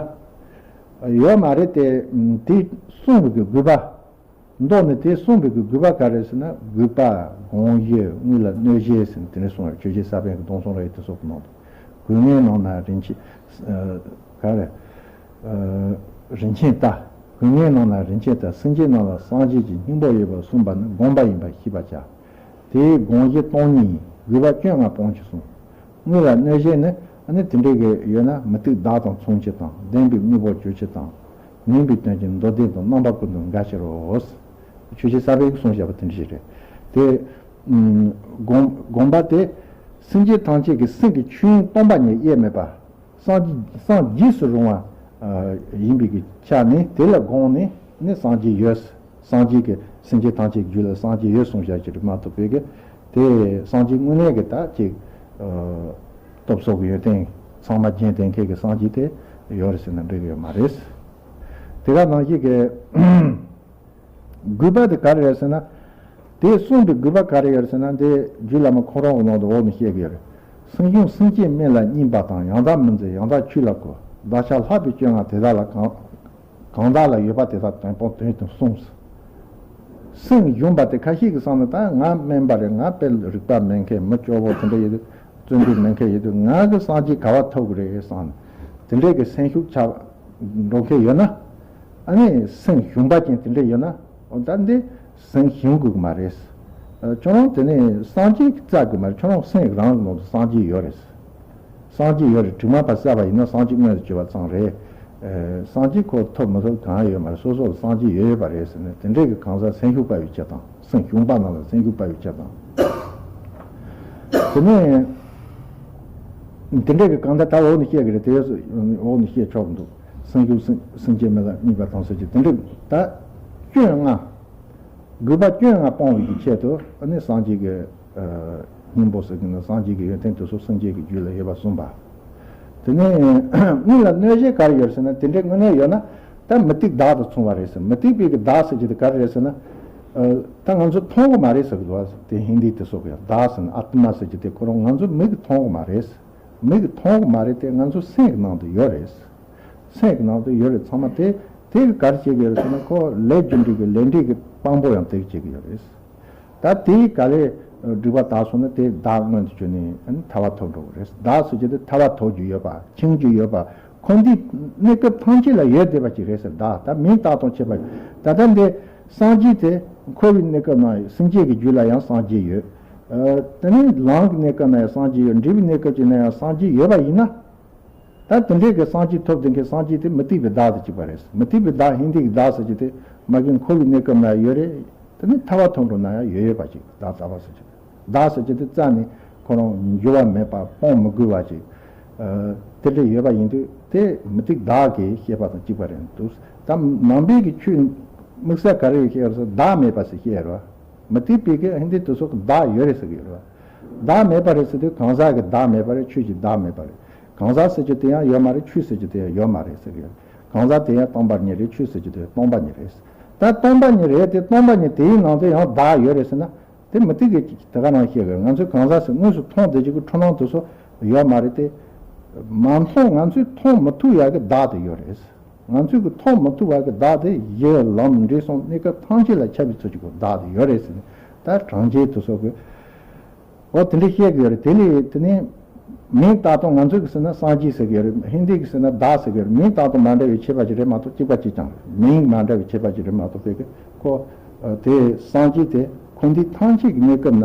ཡོད་མ་རེད་དེ། དེ་གསུངས་པའི་གི་དགོས་པ། མདོ་ནི་དེ་གསུངས་པའི་གི་དགོས་པ་ག་རེ་ཟེར་ན། དགོས་པ་དགོངས་གཞི་དངོས་ལ་གནོད་གཞི་ཟེར་ནས་དེ་འདྲ་གསུངས་ཡོད། ཆོས་རྗེ་ས་པཎ་གྱི་སྡོམ་གསུམ་རབ་དབྱེ་དེ་སོགས་ཀྱི་ནང་དུ། དགོས་ངེས་རྣམས་ལ་རིན་ཆེན། ག་རེ། རིན་ཆེན་ལྟ། དགོས་ངེས་རྣམས་ལ་རིན་ཆེན་ལྟ། སེམས་ཅན་རྣམས་ལ་སངས་རྒྱས་ཀྱི་སྙིང་པོ་ཡོད་པར་གསུངས་པ་ནི་དགོངས་པ་ཡིན་པར་ཤེས་པར་བྱ། དེའི་དགོངས་གཞི་སྟོང་ཉིད་ཡིན། དགོས་པ་བཅོ་ལྔ་སྤོང་ཕྱིར་གསུངས། དངོས་ལ་གནོད་གཞི་ནི་ནི་དེ་འདྲའི་གི་ཡོད་ན་མུ་སྟེགས་བདག་དང་མཚུངས་ཕྱིར་དང་། བདེན་པའི་དངོས་པོ་གྱུར་ཕྱིར་དང་། ངན་པའི་དོན་གྱི་མདོ་སྡེ་དང་རྣམ་པ་ཀུན་ཏུ་འགལ་ཕྱིར་རོ། ཆོས་རྗེ་ས་པཎ་གྱིས་གསུངས་བཞག་པ་དེ་འདྲ་ཞིག་རེད། དེ་དགོངས་དགོངས་པ་དེ་སེམས་ཅན་ཐམས་ཅད་ཀྱི་སེམས་ཀྱི་ཆོས་དབྱིངས་སྟོང་པ་ཉིད་དབྱེར་མེད་པ། སངས་རྒྱས་སངས་རྒྱས་སུ་རུང་བ་ཡིན་པའི་གི་ཆ་ནས་དེ་ལ་དགོངས་ནས་ནི་སངས་རྒྱས་ཡོད། སངས་རྒྱས་ཀྱི་སེམས་ཅན་ཐམས་ཅད་ཀྱི་རྒྱུད་ལ་སངས་རྒྱས་ཡོད་གསུངས་བཞག་གི་རེད་མ་གཏོགས་པའི་གི་དེ་སངས་རྒྱས་དངོས་གནས་ཀྱི་ད་ཅིག་སྟོབས་སོགས་ཀྱི་ཡོན་ཏན་ཚང་མ་རྒྱན་ལྡན་མཁན་གྱི་སངས་རྒྱས་དེ་ཡོད་རེད་ཟེར་ན་འགྲིག་གི་ཡོད་མ་རེད། དེ་ག་ནང་བཞིན་གྱི་དགོས་པ་དེ་ག་རེ་རེད་ཟེར་ན། དེ་གསུངས་པའི་དགོས་པ་ག་རེ་ཡོད་ཟེར་ན། འདི་རྒྱུད་བླ་མ་ཁོ་རང་གི་ནང་དུ་འོག་ནས་བཤད་ཀྱི་ཡོད་རེད། སེམས་བྱུང་སེམས་བསྐྱེད་སྨོན་ལམ་བསྙེན་པ་དང་། ཡང་དག་མི་འཛིན་ཡང་དག་ཆོས་ལ་གོམས། བདག་ཅག་ལྷག་པའི་སྤྱོད་ལྔ་དེ་དག་ལ། གང་གང་དག་ལ་ཡོད་པ་དེ་དག་དོན་སྤོང་དོན་དུ་གསུངས། སེམས་བྱུང་བ་དེ་ཁ་ཤས་ཀྱིས་བསམ་ན། ད་ང་སྨན་པ་རེད། ང་དཔེ་རིག་པ་མེད་མཁན། མི་སྐྱོ་བོ་དེ་འདྲ་ཡོད་དུས། བརྩོན་འགྲུས་མེད་མཁན་ཡོད་དུས། ང་གི་སངས་རྒྱས་ག་པར་ཐོབ་ཀྱི་རེད་བསམ་ནས། དེ་འདྲའི་གི་སེམས་ཤུགས་ཆག་འགྲོ་མཁན་ཡོད་ན། ཨ་ནི་སེམས་བྱུང་བ་ཅན་དེ་འདྲ་ཡོད་ན། འོ་ད་འདི་སེམས་བྱུང་དགོས་ཀྱི་མ་རེད། ཨ། ཁྱོད་རང་དེ་ནས་སངས་རྒྱས་ཀྱི་རྩ་དགོས་མ་རེད། ཁྱོད་རང་སེམས་རང་གི་ནང་དུ་སངས་རྒྱས་ཡོད་རེད། སངས་རྒྱས་ཡོད་རེད། དྲི་མ་བ་བསལ་བ་ཡིན་ན་སངས་རྒྱས་མངོན་དུ་གྱུར་པ་ཙམ་རེད། ཨ། སངས་རྒྱས་ཁོ་ཐོབ་མི་ཐོབ་གང་ཡང་ཡོད་མ་རེད། སོ་སོ་ལ་སངས་རྒྱས་ཡོད་ཡོད་པ་རེད་ཟེར་ནས། དེ་འདྲའི་གི་གང་ཟག་སེམས་ཤུགས་སྤར་བའི་ཆེད་དང་། སེམས་བྱུང་བ་རྣམས་ལ་སེམས་ཤུགས་སྤར་བའི་ཆེད་དང་། དེ་ནས་དེ་འདྲའི་གི་གང་ཟག་ད་འོག་ནས་བཤད་ཀྱི་རེད། དེ་འོག་ནས་བཤད་ཆོག་གི་འདུག་སེམས་ཤུགས་སེམས་སེམས་བསྐྱེད་སྨོན་ལམ་བསྙེན་པ་དང་ཟེར་གྱི། དེ་འདྲའི་ད་སྐྱོན་ལྔ། དགོས་པ་སྐྱོན་ལྔ་སྤོང་བའི་གི་ཆེད་དུ། ཨ་ནི་སངས་རྒྱས་ཀྱི་ཨ་སྙིང་པོ་ཟེར་གྱི་ན། སངས་རྒྱས་ཀྱི་ཡོན་ཏན་དེ་ཚོ་སེམས་བསྐྱེད་ཀྱི་རྒྱུད་ལ་ཡོད་པ་གསུངས་པ། དེ་ནས་དངོས་ལ་གནོད་བྱེད་ག་རེ་ཡོད་ཟེར་ན། དེ་འདྲའི་དངོས་གནས་ཡོད་ན། ད་མུ་སྟེགས་བདག་དང་མཚུངས་པ་རེད་ཟེར། མུ་སྟེགས་པའི་གི་བདག་ཟེར་གྱི་དེ་ག་རེ་རེད་ཟེར་ན། ཨ། ད་ང་ཚོས་མཐོང་གི་མ་རེད་ཟེར་གྱི་འདུག་བ། དེ་ཧིན་དི་དེ་ཚོ་གི་བདག་ཟེར་ན། ཨ་ཏྨ་ཟེར་གྱི་དེ་ཁོ་རང་ང་ཚོས་མིག་གིས་མཐོང་གི་མ་རེད། མིག་གིས་མཐོང་གི་མ་རེད་དེ། ང་ཚོ་སེམས་ཀྱི་ནང་དུ་ཡོད་རེད། སེམས་ཀྱི་ནང་དུ་ཡོད་རེད། ཚང་མ་དེ་དེ་གིས་ག་རེ་བྱེད་ཀྱི་ཡོད་རེད་ཟེར་ན། ཁོ་ལས་རྒྱུ་འབྲས་ཀྱི་ལས་འབྲས་ཀྱི་དཔང་པོ་ཡང་དེ་གིས་བྱེད་ཀྱི་ཡོད་རེད། ད་དེའི་ག་ལས་སྒྲིབ་པ་དག་སོང་ན། དེ་བདག་མངོན་དུ་གྱུར་ནས་ཐར་པ་ཐོབ་འགྲོ་གི་རེད། བདག་ཟེར་གྱི་དེ་ཐར་པ་ཐོབ་རྒྱུ་ཡོད་པ། འཆིང་རྒྱུ་ཡོད་པ། འཁོར་འདས་གནས་སྐབས་ཐམས་ཅད་ལ་ཡོད་བསྡད་པ་ཅིག་རེད་ཟེར། བདག་ད་མིང་བཏགས་སྟངས་ཁྱད་པར་ཡོད། ད་ལྟ་འདི་སངས་རྒྱས་དེ་འཁོར་བའི་གནས་སྐབས་ན་སེམས་བསྐྱེད་ཀྱི་རྒྱུད་ལ་ཡང་སངས་རྒྱས་ཡོད། ཨ། དེ་ནས་ལམ་གྱི་གནས་སྐབས་ན་ཡང་སངས་རྒྱས་ཡོད། འབྲས་བུའི་གནས་སྐབས་ཅིག་ན་ཡང་སངས་རྒྱས་ཡོད་པ་ཡིན་ན། ད་དེ་འདྲའི་གི་སངས་རྒྱས་ཐོབ་བསྡད་མཁན་སངས་རྒྱས་དེ་མུ་སྟེགས་པའི་བདག་དང་གཅིག་པ་རེད། མུ་སྟེགས་པའི་བདག་ཧིན་དི་གི་བདག་ཟེར་གྱི་དེ་མ་གི་འཁོར་བའི་གནས་སྐབས་ན་ཡོད་རེད། དེ་ནས་ཐར་པ་ཐོབ་འགྲོ་ན་ཡང་ཡོད་ཡོད་པ་ཅིག་བདག་ལྟ་བ་ཟེར་གྱི་དེ། བདག་ཟེར་གྱི་དེ་རྩ་ནས་ཁོ་རང་འགྱུར་བ་མེད་པ། སྤོང་མི་དགོས་པ་ཅིག་ཨ། དེ་འདྲ་ཡོད་པ་ཡིན་དུས། དེ་མུ་སྟེགས་བདག་གི་བཤད་པ་དང་གཅིག་པ་རེད་འདུག་ད་ནང་པའི་གི་ཆོས་དམིགས་བསལ་ག་རེ་བཤད་ཡོད་ཟེར། བདག་མེད་པ་ཟེར་བཤད་ཡོད་རེད་བ། མུ་སྟེགས་པའི་གི་ཧིན་དི་དེ་ཚོ་གི་བདག་ཡོད་རེད་ཟེར་གི་ཡོད་རེད་བ། བདག་མེད་པ་རེད་ཟེར་དུས། གང་ཟག་གི་བདག་མེད་པ་རེད། ཆོས་ཀྱི་བདག་མེད་པ་རེད། གང་ཟག་ཟེར་རྒྱུ་དེ་ཡང་ཡོད་མ་རེད། ཆོས་ཟེར་རྒྱུ་དེ་ཡང་ཡོད་མ་རེད་ཟེར་གི་ཡོད། གང་ཟག་དེ་ཡང་སྟོང་པ་ཉིད་རེད། ཆོས་ཟེར་རྒྱུ་དེ་ཡང་སྟོང་པ་ཉིད་རེད། ད་སྟོང་པ་ཉིད་རེད་དེ། སྟོང་པ་ཉིད་དེའི་ནང་དུ་ཡང་བདག་ཡོད་རེད་ཟེར་ན། དེ་མུ་སྟེགས་ཀྱིས་དེ་ག་རང་བཤད་གི། ང་ཚོས་གང་ཟག་ཟེར་དངོས་སུ་མཐོང་བསྡད་རྒྱུ་གི་འཁྲུལ་སྣང་དེ་ཚོ་ཡོད་མ་རེད་དེ། མ་མཐོང་། ང་ཚོས་མཐོང་མི་ཐུབ་ཡག་གི་བདག་དེ་ཡོད་རེད། ང་ཚོས་གི་མཐོང་མི་ཐུབ་པ་གི་བདག་དེ་ཡུལ་ལམ་འབྲས་གསུམ་གནས་སྐབས་ཐམས་ཅད་ལ་ཁྱབ་པའི་ཚུལ་གྱི་བདག་དེ་ཡོད་རེད་ཟེར་ནས། ད་གྲངས་ཅན་དུ་སོགས་ཀྱི། འོ་དེ་འདྲ་བཤད་གི་ཡོད་རེད། དེ་ལས་དེ་ནས་མིང་བཏགས་སྟངས་ང་ཚོས་གི་ཟེར་ན་སངས་རྒྱས་ཟེར་གི་ཡོད་རེད། ཧིན་དི་གི་ཟེར་ན་བདག་ཟེར་གི་ཡོད་རེད། མིང་བཏགས་སྟངས་མ་འདྲ་བའི་ཁྱད་པར་ཅིག་རེད་མ་གཏོགས། གཅིག་པ་གཅིག་རྐྱང་རེད། མིང་མ་འདྲ་བའི་ཁྱད་པར་ཅིག་རེད་མ་གཏོགས། དཔེ་གི་ཁོ་དེ་སངས་རྒྱས་དེ་འཁོར་འདས་ཐམས་ཅད་ཀྱི་གནས་སྐབས་ན་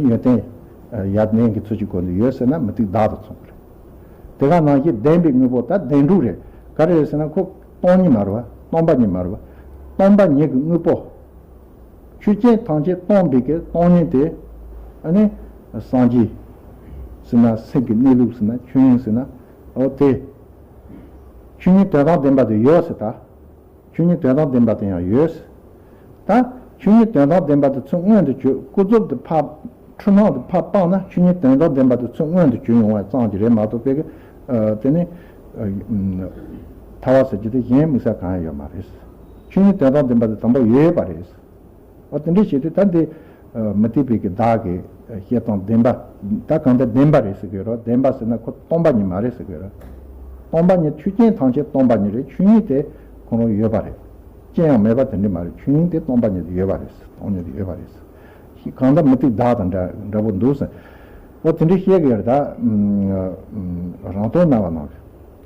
ཡོན་ཏན་ཡར་ལྡན་གྱི་ཚུལ་གྱི་སྒོ་ནས་ཡོད་ཟེར་ན་མུ་སྟེགས་བདག་དང་མཚུངས་པ་རེད། དེ་ག་ནང་བཞིན་བདེན་པའི་དངོས་པོ། ད་བདེན་གྲུབ་རེད། ག་རེ་རེད་ཟེར་ན་ཁོ་སྟོང་ཉིད་མ་རེད་བ། སྟོང་པ་ཉིད་མ་རེད་བ། སྟོང་པ་ཉིད་ཀྱི་དངོས་པོ། ཆོས་ཅན་ཐམས་ཅད་སྟོང་པའི་གི་སྟོང་ཉིད་དེ། ཨ་ནི་སངས་རྒྱས་ཟེར་ན། སེམས་ཀྱི་གནས་ལུགས་ཟེར་ན། ཆོས་དབྱིངས་ཟེར་ན། འོ་དེ་ཆོས་ཉིད་དོན་དམ་བདེན་པ་དེ་ཡོད་ཟེར། ད་ཆོས་ཉིད་དོན་དམ་བདེན་པ་དེ་ཡང་ཡོད། ད་ཆོས་ཉིད་དོན་དམ་བདེན་པ་དེ་ཚུར་མངོན་དུ་གྱུར། ཀུན་རྫོབ་དེ་ཕར། འཁྲུལ་སྣང་དེ་ཕར་སྤངས་ན་ཆོས་ཉིད་དོན་དམ་བདེན་པ་དེ་ཚུར་མངོན་དུ་གྱུར་ཡོང་བ་ཙམ་གྱིས་རེད་མ་གཏོགས། དཔེ་གི་ཨ་དེ་ནི་ཨ་ཨམ་ཐར་པ་ཟེར་རྒྱུ་དེ་གཞན་དམིགས་བསལ་གང་ཡང་ཡོད་མ་རེད། ཆོས་ཉིད་དོན་དམ་བདེན་པ་དེ་དང་པོ་ཡོད་པ་རེད། འོ་དེ་འདྲ་བྱེད་དུས་ད་འདི་ཨ་མུ་སྟེགས་པའི་གི་བདག་གི་བཤད་སྟངས་བདེན་པ། ད་གང་ལྟར་བདེན་པ་རེད་ཟེར་གི་ཡོད་རེད། བདེན་པ་ཟེར་ན་ཁོ་སྟོང་པ་ཉིད་མ་རེད་ཟེར་གི་ཡོད་རེད། སྟོང་པ་ཉིད། ཆོས་ཅན་ཐམས་ཅད་སྟོང་པ་ཉིད་རེད། ཆོས་ཉིད་དེ་ཁོ་རང་ཡོད་པ་རེད། ཅི་ཡང་མེད་པ་དེ་འདྲ་མ་རེད། ཆོས་ཉིད་དེ་སྟོང་པ་ཉིད་དེ་ཡོད་པ་རེད། སྟོང་ཉིད་དེ་ཡོད་པ་རེད། གང་ལྟར་མུ་སྟེགས་བདག་དང་འདྲ་འདྲ་པོ་འདུག་ཟེར། འོ་དེ་འདྲ་བཤད་གི་ཡོད་རེད། ད་ཨམ་རང་རྟོགས་སྣང་བ་ནང་གི།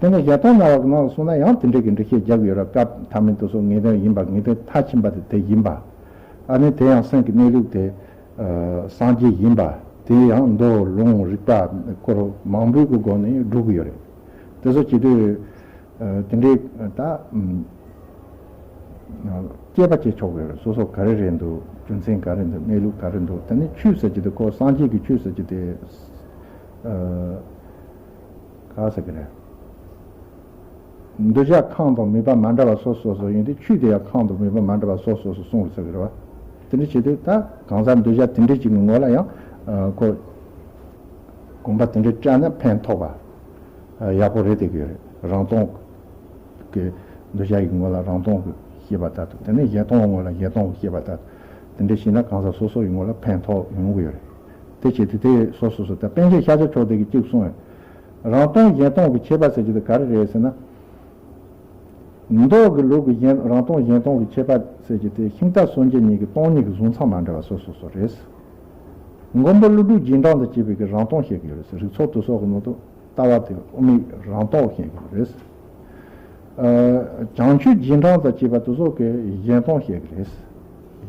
དེ་ནས་གཞན་རྟོགས་སྣང་བ་གི་ནང་ལ་སོང་ན་ཡང་དེ་འདྲ་གི་འགྲེལ་བཤད་རྒྱག་གི་ཡོད་རེད། སྐབས་མཐའ་མའི་དུས་སུ་ངེས་དོན་ཡིན་པ། ངེས་དོན་མཐར་ཕྱིན་པ་དེ་དེ་ཡིན་པ། ཨ་ནི་དེ་ཡང་སེམས་ཀྱི་གནས་ལུགས་དེ་ཨ་སངས་རྒྱས་ཡིན་པ། དེ་ཡང་མདོ་ལུང་རིགས་པ་སྐོར་མང་པོའི་གི་སྒོ་ནས་སྒྲུབ་གི་ཡོད་རེད། དེ་ཚོ་བྱེད་དུས་ཨ་དེ་འདྲའི་ད་ཨམ་དཔྱད་པ་བྱེད་ཆོག་གི་རེད། སོ་སོ་ག་རེ་རེད་འདུག་རྒྱུ་མཚན་ག་རེ་འདུག་གནས་ལུགས་ག་རེ་འདུག་དེ་ནས་ཆོས་ཟེར་གྱི་དེ། ཁོ་སངས་རྒྱས་ཀྱི་ཆོས་ཟེར་གྱི་དེ་ཨ་ག་ཟེར་གི་རེད། འདོད་ཆགས་ཁམས་དང་མོས་པ་མ་འདྲ་བ་སོ་སོ་སོ་ཡིན་ཏེ། ཆོས་དེ་ཡང་ཁམས་དང་མོས་པ་མ་འདྲ་བ་སོ་སོ་སོ་གསུངས་ཟེར་གི་རེད་བ། དེ་འདྲ་བྱེད་དུས་ད་གང་ཟག་འདོད་ཆགས་དེ་འདྲ་ཅིག་གི་ངོ་ལ་ཡང་ཨ་ཁོ་དགོངས་པ་དེ་འདྲ་བཅངས་ན་ཕན་ཐོགས་པ་ཡག་པོ་རེད་བསྡད་ཀྱི་ཡོད་རེད། རང་སྟོང་གི་འདོད་ཆགས་ཀྱི་ངོ་ལ་རང་སྟོང་གི་ཤེས་པ་ལྟར་དུ། དེ་ནས་གཞན་སྟོང་གི་ངོ་ལ་གཞན་སྟོང་གི་ཤེས་པ་ལྟར་དུ། དེ་འདྲ་བྱས་ན་གང་ཟག་སོ་སོ་ཡོང་བ་ལ་ཕན་ཐོགས་ཡོང་གི་ཡོད་རེད། དེ་བྱས་ཏེ་དེ་སོ་སོ་སོ་ད་པཎ་ཆེན་ཤཱཀྱ་མཆོག་དེ་གིས་གཅིག་གསུངས་ཡོད། རང་སྟོང་གཞན་སྟོང་གི་ཁྱད་པར་ཟེར་གྱི་དེ་ག་རེ་རེད་ཟེར་ན། མདོ་གི་ལུགས་ཀྱི་གཞན་རང་སྟོང་གཞན་སྟོང་གི་ཁྱད་པར་ཟེར་གྱི་དེ་ཤིང་རྟ་སྲོལ་འབྱེད་གཉིས་ཀྱི་སྟོང་ཉིད་ཀྱི་གཟུང་མཚམས་མ་འདྲ་བ་སོ་སོ་སོ་རེད། མགོན་པོ་ཀླུ་སྒྲུབ་རྗེས་འབྲང་དང་བཅས་པའི་གི་རང་སྟོང་བཤད་ཀྱི་ཡོད་རེད། རིགས་ཚོགས་དེ་སོགས་ཀྱི་ནང་དུ་ལྟ་བ་དེ་དབུ་མའི་རང་སྟོང་བཤད་ཀྱི་ཡོད་རེད། ཨ། བྱང་ཆུབ་རྗེས་འབྲང་དང་བཅས་པ་དེ་སོགས་ཀྱིས་གཞན་སྟོང་བཤད་ཀྱི་རེད།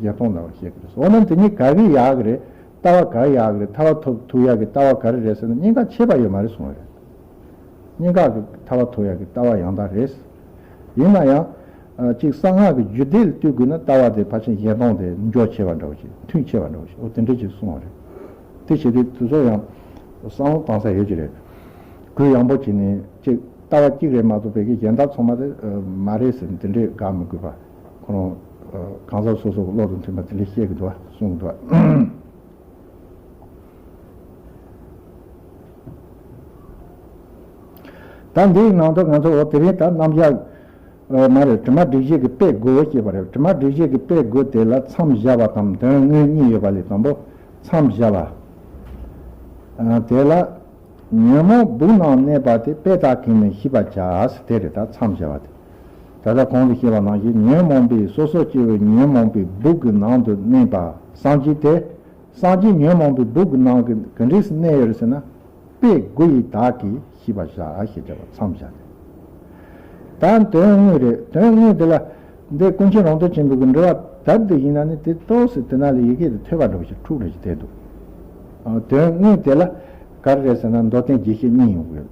གཞན་སྟོང་ལ་བཤད་ཀྱི་རེད། འོ་ན་དེ་གཉིས་ག་གི་ཡག་གི་རེད། ལྟ་བ་ག་གི་ཡག་གི་རེད། ཐར་པ་ཐོབ་ཐུབ་ཡག་གི་ལྟ་བ་ག་རེ་རེད་ཟེར་ན་གཉིས་ཀ་ཁྱད་པར་ཡོད་མ་རེད་གསུངས་པ་རེད། གཉིས་ཀ་གི་ཐར་པ་ཐོབ་ཡག་གི་ལྟ་བ་ཡང་དག་རེད། ཡིན་ན་ཡང་། ཨ། གཅིག་གསང་སྔགས་ཀྱི་རྒྱུད་སྡེ་ལ་ལྟོས་དགོས་ན་ལྟ་བ་དེ་ཕལ་ཆེར་གཞན་སྟོང་དེ་འཇོག་ཆེ་བ་འདྲ་བོ་ཞིག་མཐུན་ཆེ་བ་འདྲ་བོ་ཞིག་འོ་དེ་འདྲ་ཅིག་གསུངས་པ་རེད། དེ་བྱས་དུས་དེ་ཚོ་ཡང་བསམ་བློ་བཏང་ས་ཡོད་ཀྱི་རེད། གུ་ཡངས་པོ་བྱས་ནས་གཅིག་ལྟ་བ་གཅིག་རེད་མ་གཏོགས་པའི་གི་གཞན་དག་ཚང་མ་དེ་མ་རེད་ཟེར་ནས་དེ་འདྲས་དགག་མི་དགོས་པ། ཁོ་རང་གང་ཟག་སོ་སོ་གི་བློ་དང་མཐུན་པ་དེ་འདྲས་བཤད་གི་འདུག་གསུངས་གི་འདུག་ད་འདིའི་ནང་དུ་ང་ཚོ་འོ་དེ་རིང་ད་རྣམ་གཞག་ཨ། མ་རེད། དྲི་མ་སྒྲིབ་བྱེད་ཀྱི་དཔེ་དགུ་བཤད་པ་རེད། དྲི་མ་སྒྲིབ་བྱེད་ཀྱི་དཔེ་དགུ་དེ་ལ་མཚམས་བཞག་པ་དང་དོན་དངོས་གཉིས་ཡོད་པ་ལས་དང་པོ་མཚམས་བཞག་པ། ཨ། དེ་ལ་ཉོན་མོངས་སྦུག་ནང་གནས་པ་དེ་དཔེ་དག་གིས་ནི་ཤེས་པར་བྱ། དེ་རེད། ད་མཚམས་བཞག་པ་དེ། ད་ལྟ་གོང་དུ་བཤད་པ་ནང་བཞིན་ཉོན་མོངས་པའི་སོ་སོ་སྐྱེ་བོའི་ཉོན་མོངས་པའི་སྦུག་གི་ནང་དུ་གནས་པ་སངས་རྒྱས་དེ། སངས་རྒྱས་ཉོན་མོངས་པའི་སྦུག་གི་ནང་གི་ག་འདྲས་སུ་གནས་ཡོད་རེད་ཟེར་ན། དཔེ་དགུ་ཡིས་བདག་གིས་ཤེས་པར་བྱ་ཞེས་བྱ་བ་མཚམས་བཞག་སྟེ། ད་དོན་དངོས་རེད། དོན་དངོས་དེ་ལ་འདི་ཀུན་མཁྱེན་རོང་སྟོན་ཆེན་པོའི་གི་འགྲེལ་པ་དར་དེ་ཡིན་ན་ནི་དེ་ཏོག་ཙམ་དེ་ན་ལ་ཡི་གེ་དེ་ཐོས་པ་འདྲ་བོ་ཞིག་འཁྲུག་འདྲ་ཞིག་བསྡད་འདུག་ཨ། དོན་དངོས་དེ་ལ་ག་རེ་རེད་ཟེར་ན་མདོ་བསྟན་རྒྱས་བཤད་གཉིས་ཡོང་གི་ཡོད།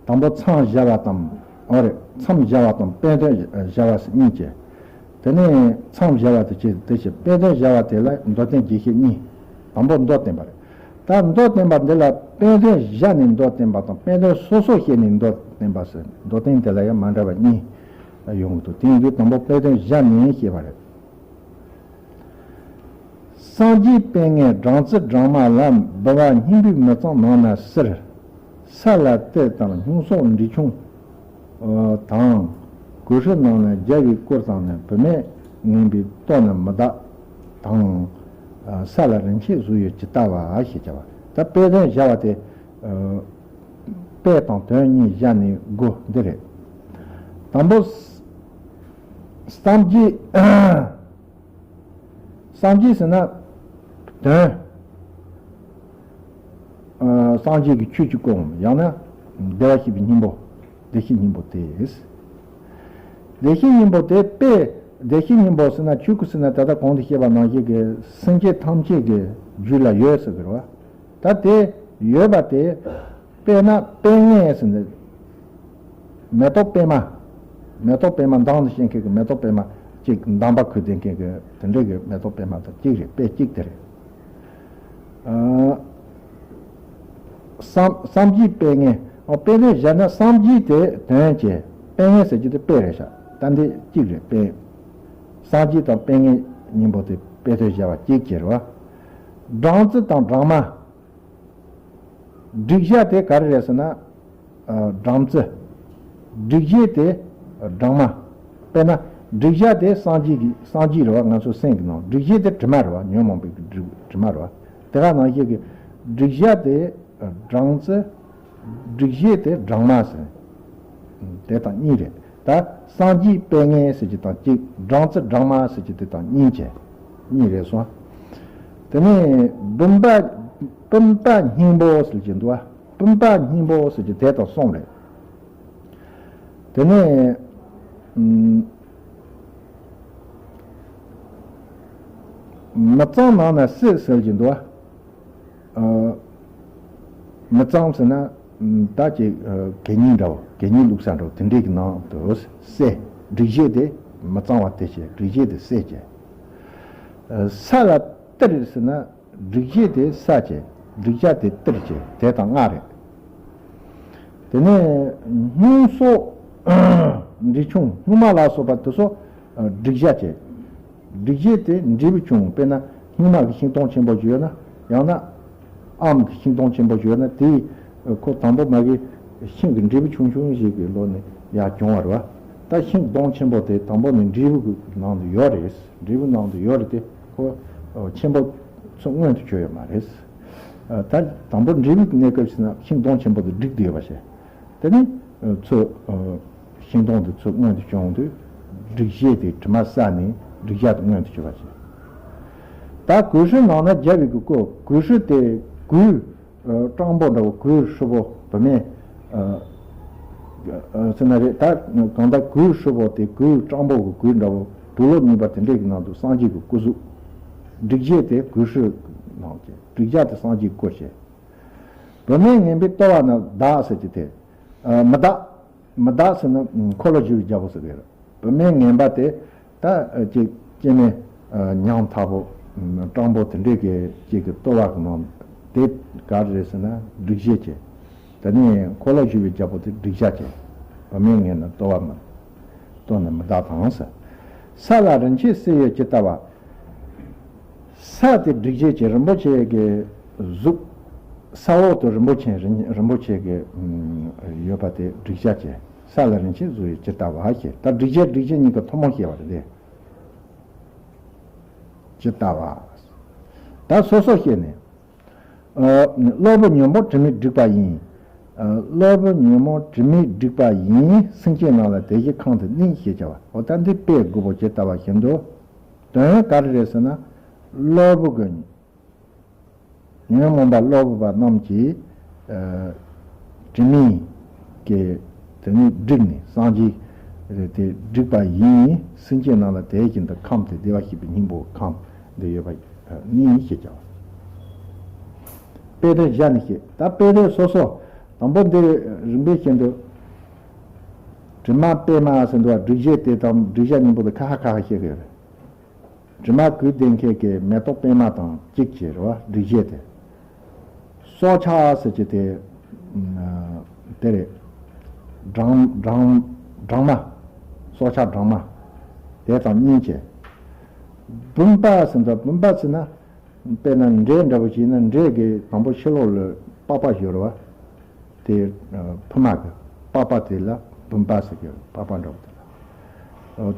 དང་པོ་མཚམས་བཞག་པ་དང་། འོ་རེད། མཚམས་བཞག་པ་དང་དཔེ་དོན་བཞག་པ་གཉིས་བྱས། དེ་ནས་མཚམས་བཞག་པ་དེ་བྱས་དེ་བྱས་དཔེ་དོན་བཞག་པ་དེ་ལ་མདོ་བསྟན་རྒྱས་བཤད་གཉིས། དང་པོ་མདོ་བསྟན་པ་རེད། ད་མདོ་བསྟན་པ་འདི་ལ་དཔེ་དོན་བཞག་ནས་མདོ་བསྟན་པ་དང་དཔེ་དོན་སོ་སོ་བཤད་ནས་མདོ་བསྟན་པ་ཟེར་མདོ་བསྟན་དེ་ལ་ཡང་མ་འདྲ་བ་གཉིས་ཡོང་གི་འདུག་དེ་ཡིན་དུས་དང་པོ་དཔེ་དོན་བཞག་ནས་བཤད་པ་རེད། སངས་རྒྱས་དཔལ་ལྡན་སྦྲང་རྩི་སྦྲང་མ་ལ། འབུལ་བ་སྙིང་པོའི་མི་གཙང་ནང་ན་གསེར། ས་ལ་གཏེར་དང་སྙུང་སོགས་འབྲས་ཆུང་དང་། གོས་ཧྲུལ་ནང་ན་རྒྱལ་བའི་སྐོར་དང་ནི། བུད་མེད་ངན་པའི་ལྟོ་ནི་མི་དག་དང་། ས་ལ་རིན་ཆེན་གཟུགས་ཡོད་ཇི་ལྟ་བ་ཞེས་བྱ་བ། ད་དཔེ་དོན་བཞག་པ་དེ། དཔེ་དང་དོན་གཉིས་བཞག་ནས་དགུ་འདི་རེད། དང་པོ། སངས་རྒྱས། སངས་རྒྱས་ཟེར་ན་དོན། ཨ། སངས་རྒྱས་ཀྱི་ཆོས་ཀྱི་སྐུའམ་ཡང་ན་བདེ་བར་གཤེགས་པའི་སྙིང་པོ། བདེ་གཤེགས་སྙིང་པོ་དེ། བདེ་གཤེགས་སྙིང་པོ་དེ་དཔེ། བདེ་གཤེགས་སྙིང་པོ་ཟེར་ན་ཆོས་སྐུ་ཟེར་ན་ད་ལྟ་གོང་དུ་བཤད་པ་ནང་བཞིན་གྱི་སེམས་ཅན་ཐམས་ཅད་ཀྱི་རྒྱུད་ལ་ཡོད་ཟེར་གི་རེད་བ། ད་དེ་ཡོད་པ་དེ། དཔེར་ན་དཔེ་ངན་ཟེར་ནས། མེ་ཏོག་པད་མ། མེ་ཏོག་པད་མ་མདངས་དང་ཤིང་ཁའི་གི་མེ་ཏོག་པད་མ་གཅིག་འདམ་པ་ཁུ་ལྡན་མཁན་གི་དེ་འདྲའི་གི་མེ་ཏོག་པད་མ་དང་གཅིག་རེད། དཔེ་གཅིག་དེ་རེད། ཨ། སངས་སངས་རྒྱས་དཔེ་ངན། ཨོ། དཔེ་དོན་བཞག་ན་སངས་རྒྱས་དེ་དོན་བྱས། དཔེ་ངན་ཟེར་རྒྱུ་དེ་དཔེ་རེད་ཤག་ད་འདི་གཅིག་རེད། དཔེ། སངས་རྒྱས་དང་དཔེ་ངན་གཉིས་པོ་དེ་དཔེ་དོན་བཞག་པ་གཅིག་བྱས་རེད་བ། སྦྲང་རྩི་དང་སྦྲང་མ། སྒྲིག་བྱ་དེ་ག་རེ་རེད་ཟེར་ན། ཨ། སྦྲང་རྩི། སྒྲིག་བྱེད་དེ་སྦྲང་མ། དཔེར་ན་སྒྲིག་བྱ་དེ་སངས་རྒྱས་ཀྱི་སངས་རྒྱས་རེད་བ། ང་ཚོ་སེམས་ཀྱི་ནང་སྒྲིག་བྱེད་དེ་དྲི་མ་རེད་བ། ཉོན་མོངས་པའི་དྲི་དྲི་མ་རེད་བ། དེ་ག་ནང་བཞིན་གྱི་སྒྲིག་བྱ་དེ་སྦྲང་རྩི། སྒྲིག་བྱེད་དེ་སྦྲང་མ་ཟེར། དེ་དང་གཉིས་རེད། ད་སངས་རྒྱས་དཔེ་ངན་ཟེར་གྱི་དང་གཅིག་སྦྲང་རྩི་སྦྲང་མ་ཟེར་གྱི་དེ་དང་གཉིས་བྱས། གཉིས་རེད་སོང་། དེ་ནས་བུམ་པ། བུམ་པ་སྙིང་པོ་ཟེར་གྱི་འདུག་བ། བུམ་པ་སྙིང་པོ་ཟེར་གྱི་དེ་དང་གསུམ་རེད། དེ་ནས་ཨམ། མི་གཙང་ནང་ན་གསེར་ཟེར་གྱི་འདུག་བ། ཨ། མི་གཙང་ཟེར་ན་ད་ཅིག་གད་སྙིགས་འདྲ་བོ། གད་སྙིགས་བླུགས་ས་འདྲ་བོ་དེ་འདྲའི་གི་ནང་དུ་གསེར། སྒྲིག་བྱེད་དེ་མི་གཙང་བ་དེ་བྱས། སྒྲིག་བྱེད་དེ་གསེར་བྱས། ཨ། ས་ལ་གཏེར་ཟེར་ན། སྒྲིག་བྱེད་དེ་ས་བྱས། སྒྲིག་བྱ་དེ་གཏེར་བྱས། དེ་དང་ལྔ་རེད། དེ་ནས་སྙུང་སོགས་འབྲས་ཆུང་། སྙུང་མ་ལ་སོགས་པ་དེ་ཚོ་སྒྲིག་བྱ་བྱས། སྒྲིག་བྱེད་དེ་འབྲས་བུ་ཆུང་། དཔེར་ན་སྙུང་མ་གི་ཤིང་སྡོང་ཆེན་པོ་ཞིག་ཡོད་ན། ཡང་ན་ཨམ་གི་ཤིང་སྡོང་ཆེན་པོ་ཞིག་ཡོད་ན། དེ་ཁོ་དང་པོ་མ་གི་ཤིང་གི་འབྲས་བུ་ཆུང་ཆུང་ཞིག་གི་ལོ་ནས་ཡར་གྱོང་བ་རེད་བ། ད་ཤིང་སྡོང་ཆེན་པོ་དེ་དང་པོ་ནས་འབྲས་བུ་གི་ནང་དུ་ཡོད་རེད། འབྲས་བུ་ནང་དུ་ཡོད་རེད་དེ། ཁོ་ཆེན་པོ་ཚོ་མངོན་དུ་གྱུར་ཡོད་མ་རེད། ད་དང་པོ་འབྲས་བུ་གི་གནས་སྐབས་ཕྱིན་ན་ཤིང་སྡོང་ཆེན་པོ་དེ་བསྒྲིགས་བསྡད་ཡོད་པ་བྱས། དེ་ནས་ཚོ་ཤིང་སྡོང་དེ་ཚོ་མངོན་དུ་བྱུང་དུས་སྒྲིག་གཞི་དེ་དྲི་མ་བསལ་ནས་སྒྲིག་གཞི་དེ་མངོན་དུ་གྱུར་པ་བྱས། ད་གོས་ཧྲུལ་ནང་ན་རྒྱལ་བའི་གི་སྐུ། གོས་ཧྲུལ་དེ་གོས་སྤྲང་པོ་འདྲ་བོ། གོས་ཧྲུལ་པོ་བུད་མེད་ཟེར་ན་རེད། ད་གང་ལྟར་གོས་ཧྲུལ་པོ་དེ་གོས་སྤྲང་པོ་གི་གོས་འདྲ་བོ། དུག་ལོག་གཉིས་པ་དེ་འདྲས་ཀྱི་ནང་དུ་སངས་རྒྱས་ཀྱི་སྐུ་གཟུགས། སྒྲིག་གཞི་དེ་གོས་ཧྲུལ་ནང་བྱས། སྒྲིག་གཞི་དེ་སངས་རྒྱས་སྐུ་བྱས། བུད་མེད་ངན་པའི་ལྟོ་བ་ན་བདག་ཟེར་གྱི་དེ། མི་བདག་མི་བདག་ཟེར་ན་འཁོར་ལོས་སྒྱུར་བའི་རྒྱལ་པོ་ཟེར་གྱི་རེད། བུད་མེད་ངན་པ་དེ་ད་ཅིག་སྐྱེ་དམན་ཉམ་ཐག་པོ་སྤྲང་པོ་དེ་འདྲས་ཀྱི་ཅིག་གི་ལྟོ་བ་གི་ནང་དེ་ག་རེ་རེད་ཟེར་ན་སྒྲིག་གཞི་བྱས། དེ་ནས་འཁོར་ལོས་སྒྱུར་བའི་རྒྱལ་པོ་དེ་སྒྲིག་གཞི་བྱས། བུད་མེད་ངན་ན་ལྟོ་བ་མི་ལྟོ་ན་མི་བདག་དང་ཟེར། ས་ལ་རིན་ཆེན་གསེར་ཡོད་ཇི་ལྟ་བ། ས་དེ་སྒྲིག་གཞི་བྱས། རིན་པོ་ཆེ་གི་གཟུགས། ས་འོག་ཏུ་རིན་པོ་ཆེ་རིན་རིན་པོ་ཆེ་གི་ཡོད་པ་དེ་སྒྲིག་གཞི་བྱས། ས་ལ་རིན་ཆེན་གཟུགས་ཡོད་ཇི་ལྟ་བ་ཞེས། ད་སྒྲིག་གཞི་སྒྲིག་གཞི་གཉིས་ཀྱི་ཐུན་མོང་བཤད་པ་རེད་དེ། ཇི་ལྟ་བ། ད་སོ་སོ་བཤད་ནས། སློབ་བུ་ཉོན་མོངས་དྲི་མས་བསྒྲིགས་པ་ཡིན། སློབ་བུ་ཉོན་མོངས་དྲི་མས་བསྒྲིགས་པ་ཡིན། སེམས་ཅན་རྣམས་ལ་དེ་བཞིན་ཁམས་དུ་གནས་ཞེས་བྱ་བ། འོ་ད་འདི་དཔེ་དགུ་པོ་ཇི་ལྟ་བ་བཞིན་དུ། དོན་ག་རེ་རེད་ཟེར་ན། སློབ་བུ་གི། ཉོན་མོངས་པ་སློབ་བུ་པ་རྣམས་ཀྱིས། དྲི་མས་ཀྱི་དེ་ནི་བསྒྲིགས་ནས་སངས་རྒྱས་དེ་བསྒྲིགས་པ་ཡིན། སེམས་ཅན་རྣམས་ལ་དེ་བཞིན་དུ་ཁམས་དེ་བདེ་བར་གཤེགས་པའི་སྙིང་པོ་ཁམས་འདི་ཡོད་པ་ནི་ཞེས་བྱ་བ། དཔེ་དོན་བཞག་ནས་བཤད། ད་དཔེ་དོན་སོ་སོ། དང་པོ་འདི་རིམ་པས་བཤད་འདུག་དྲི་མ་པད་མ་ཟེར་འདུག་བ། སྒྲིག་གཞི་དེ་དང་སྒྲིག་གཞི་སྙིང་པོ་དེ་ཁ་ཁ་ཁ་ཁ་བཤད་ཀྱི་ཡོད་རེད། དྲི་མ་གོས་ལྡན་མཁན་གྱི་མེ་ཏོག་པད་མ་དང་གཅིག་བྱས་རེད་བ། སྒྲིག་གཞི་དེ། སྲོག་ཆགས་ཟེར་གྱི་དེ། དེ་རེད། སྦྲང་སྦྲང་སྦྲང་མ། སྲོག་ཆགས་སྦྲང་མ། དེ་དང་གཉིས་བྱས། བུམ་པ་ཟེར་འདུག་བུམ་པ་ཟེར་ན། དཔེར་ན་འབྲས་འདྲ་བོ་ཞིག་ཡིན་ན་འབྲས་ཀྱི་དང་པོ་ཕྱི་ལོགས་ལ་པགས་པ་ཞིག་ཡོད་རེད་བ། དེ་ཕུབ་མ་གི་པགས་པ་དེ་ལ་བུམ་པ་ཟེར་གྱི་རེད། པགས་པ་འདྲ་བོ་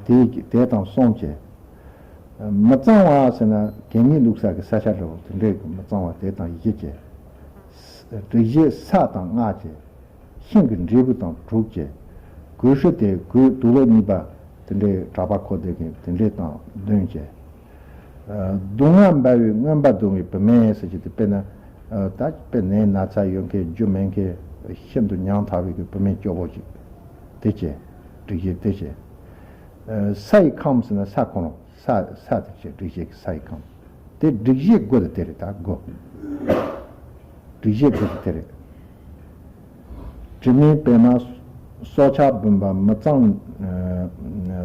དེ་ལ། དེ་དེ་དང་གསུམ་བྱས། མི་གཙང་བ་ཟེར་ན་གད་སྙིགས་བླུགས་ས་གི་ས་ཆ་འདྲ་བོ་དེ་འདྲའི་གི་མི་གཙང་བ་དེ་དང་བཞི་བྱས། སྒྲིག་གཞི་ས་དང་ལྔ་བྱས། ཤིང་གི་འབྲས་བུ་དང་དྲུག་བྱས། གོས་ཧྲུལ་དེ་གོས་དུག་ལོག་གཉིས་པ་དེ་འདྲའི་གྲྭ་པ་ཁོ་དེ་གི་དེ་འདྲའི་དང་བདུན་བྱས། སྡུག་བསྔལ་འབར་བའི་རྔོན་པ་བརྡུང་བའི་བུད་མེད་ཟེར་གྱི་དེ་དཔེར་ན། ད་དཔེ་ནད་ན་ཚ་ཡོད་མཁན་རྒྱུ་མེད་མཁན་ཤིན་ཏུ་ཉམ་ཐག་པའི་གི་བུད་མེད་སྐྱོ་པོ་ཅིག་དེ་བྱས། སྒྲིག་གཞི་དེ་བྱས། ས་ཡི་ཁམས་ཟེར་ན་ས་ཁོ་རང་ས་ས་དེ་བྱས། སྒྲིག་གཞི་གི་ས་ཡི་ཁམས། དེ་སྒྲིག་གཞི་དགུ་དེ་དེ་རེད། ད་དགུ། སྒྲིག་གཞི་དགུ་དེ་དེ་རེད། དྲི་མའི་པད་མ། སྲོག་ཆགས་བུམ་པ། མི་གཙང་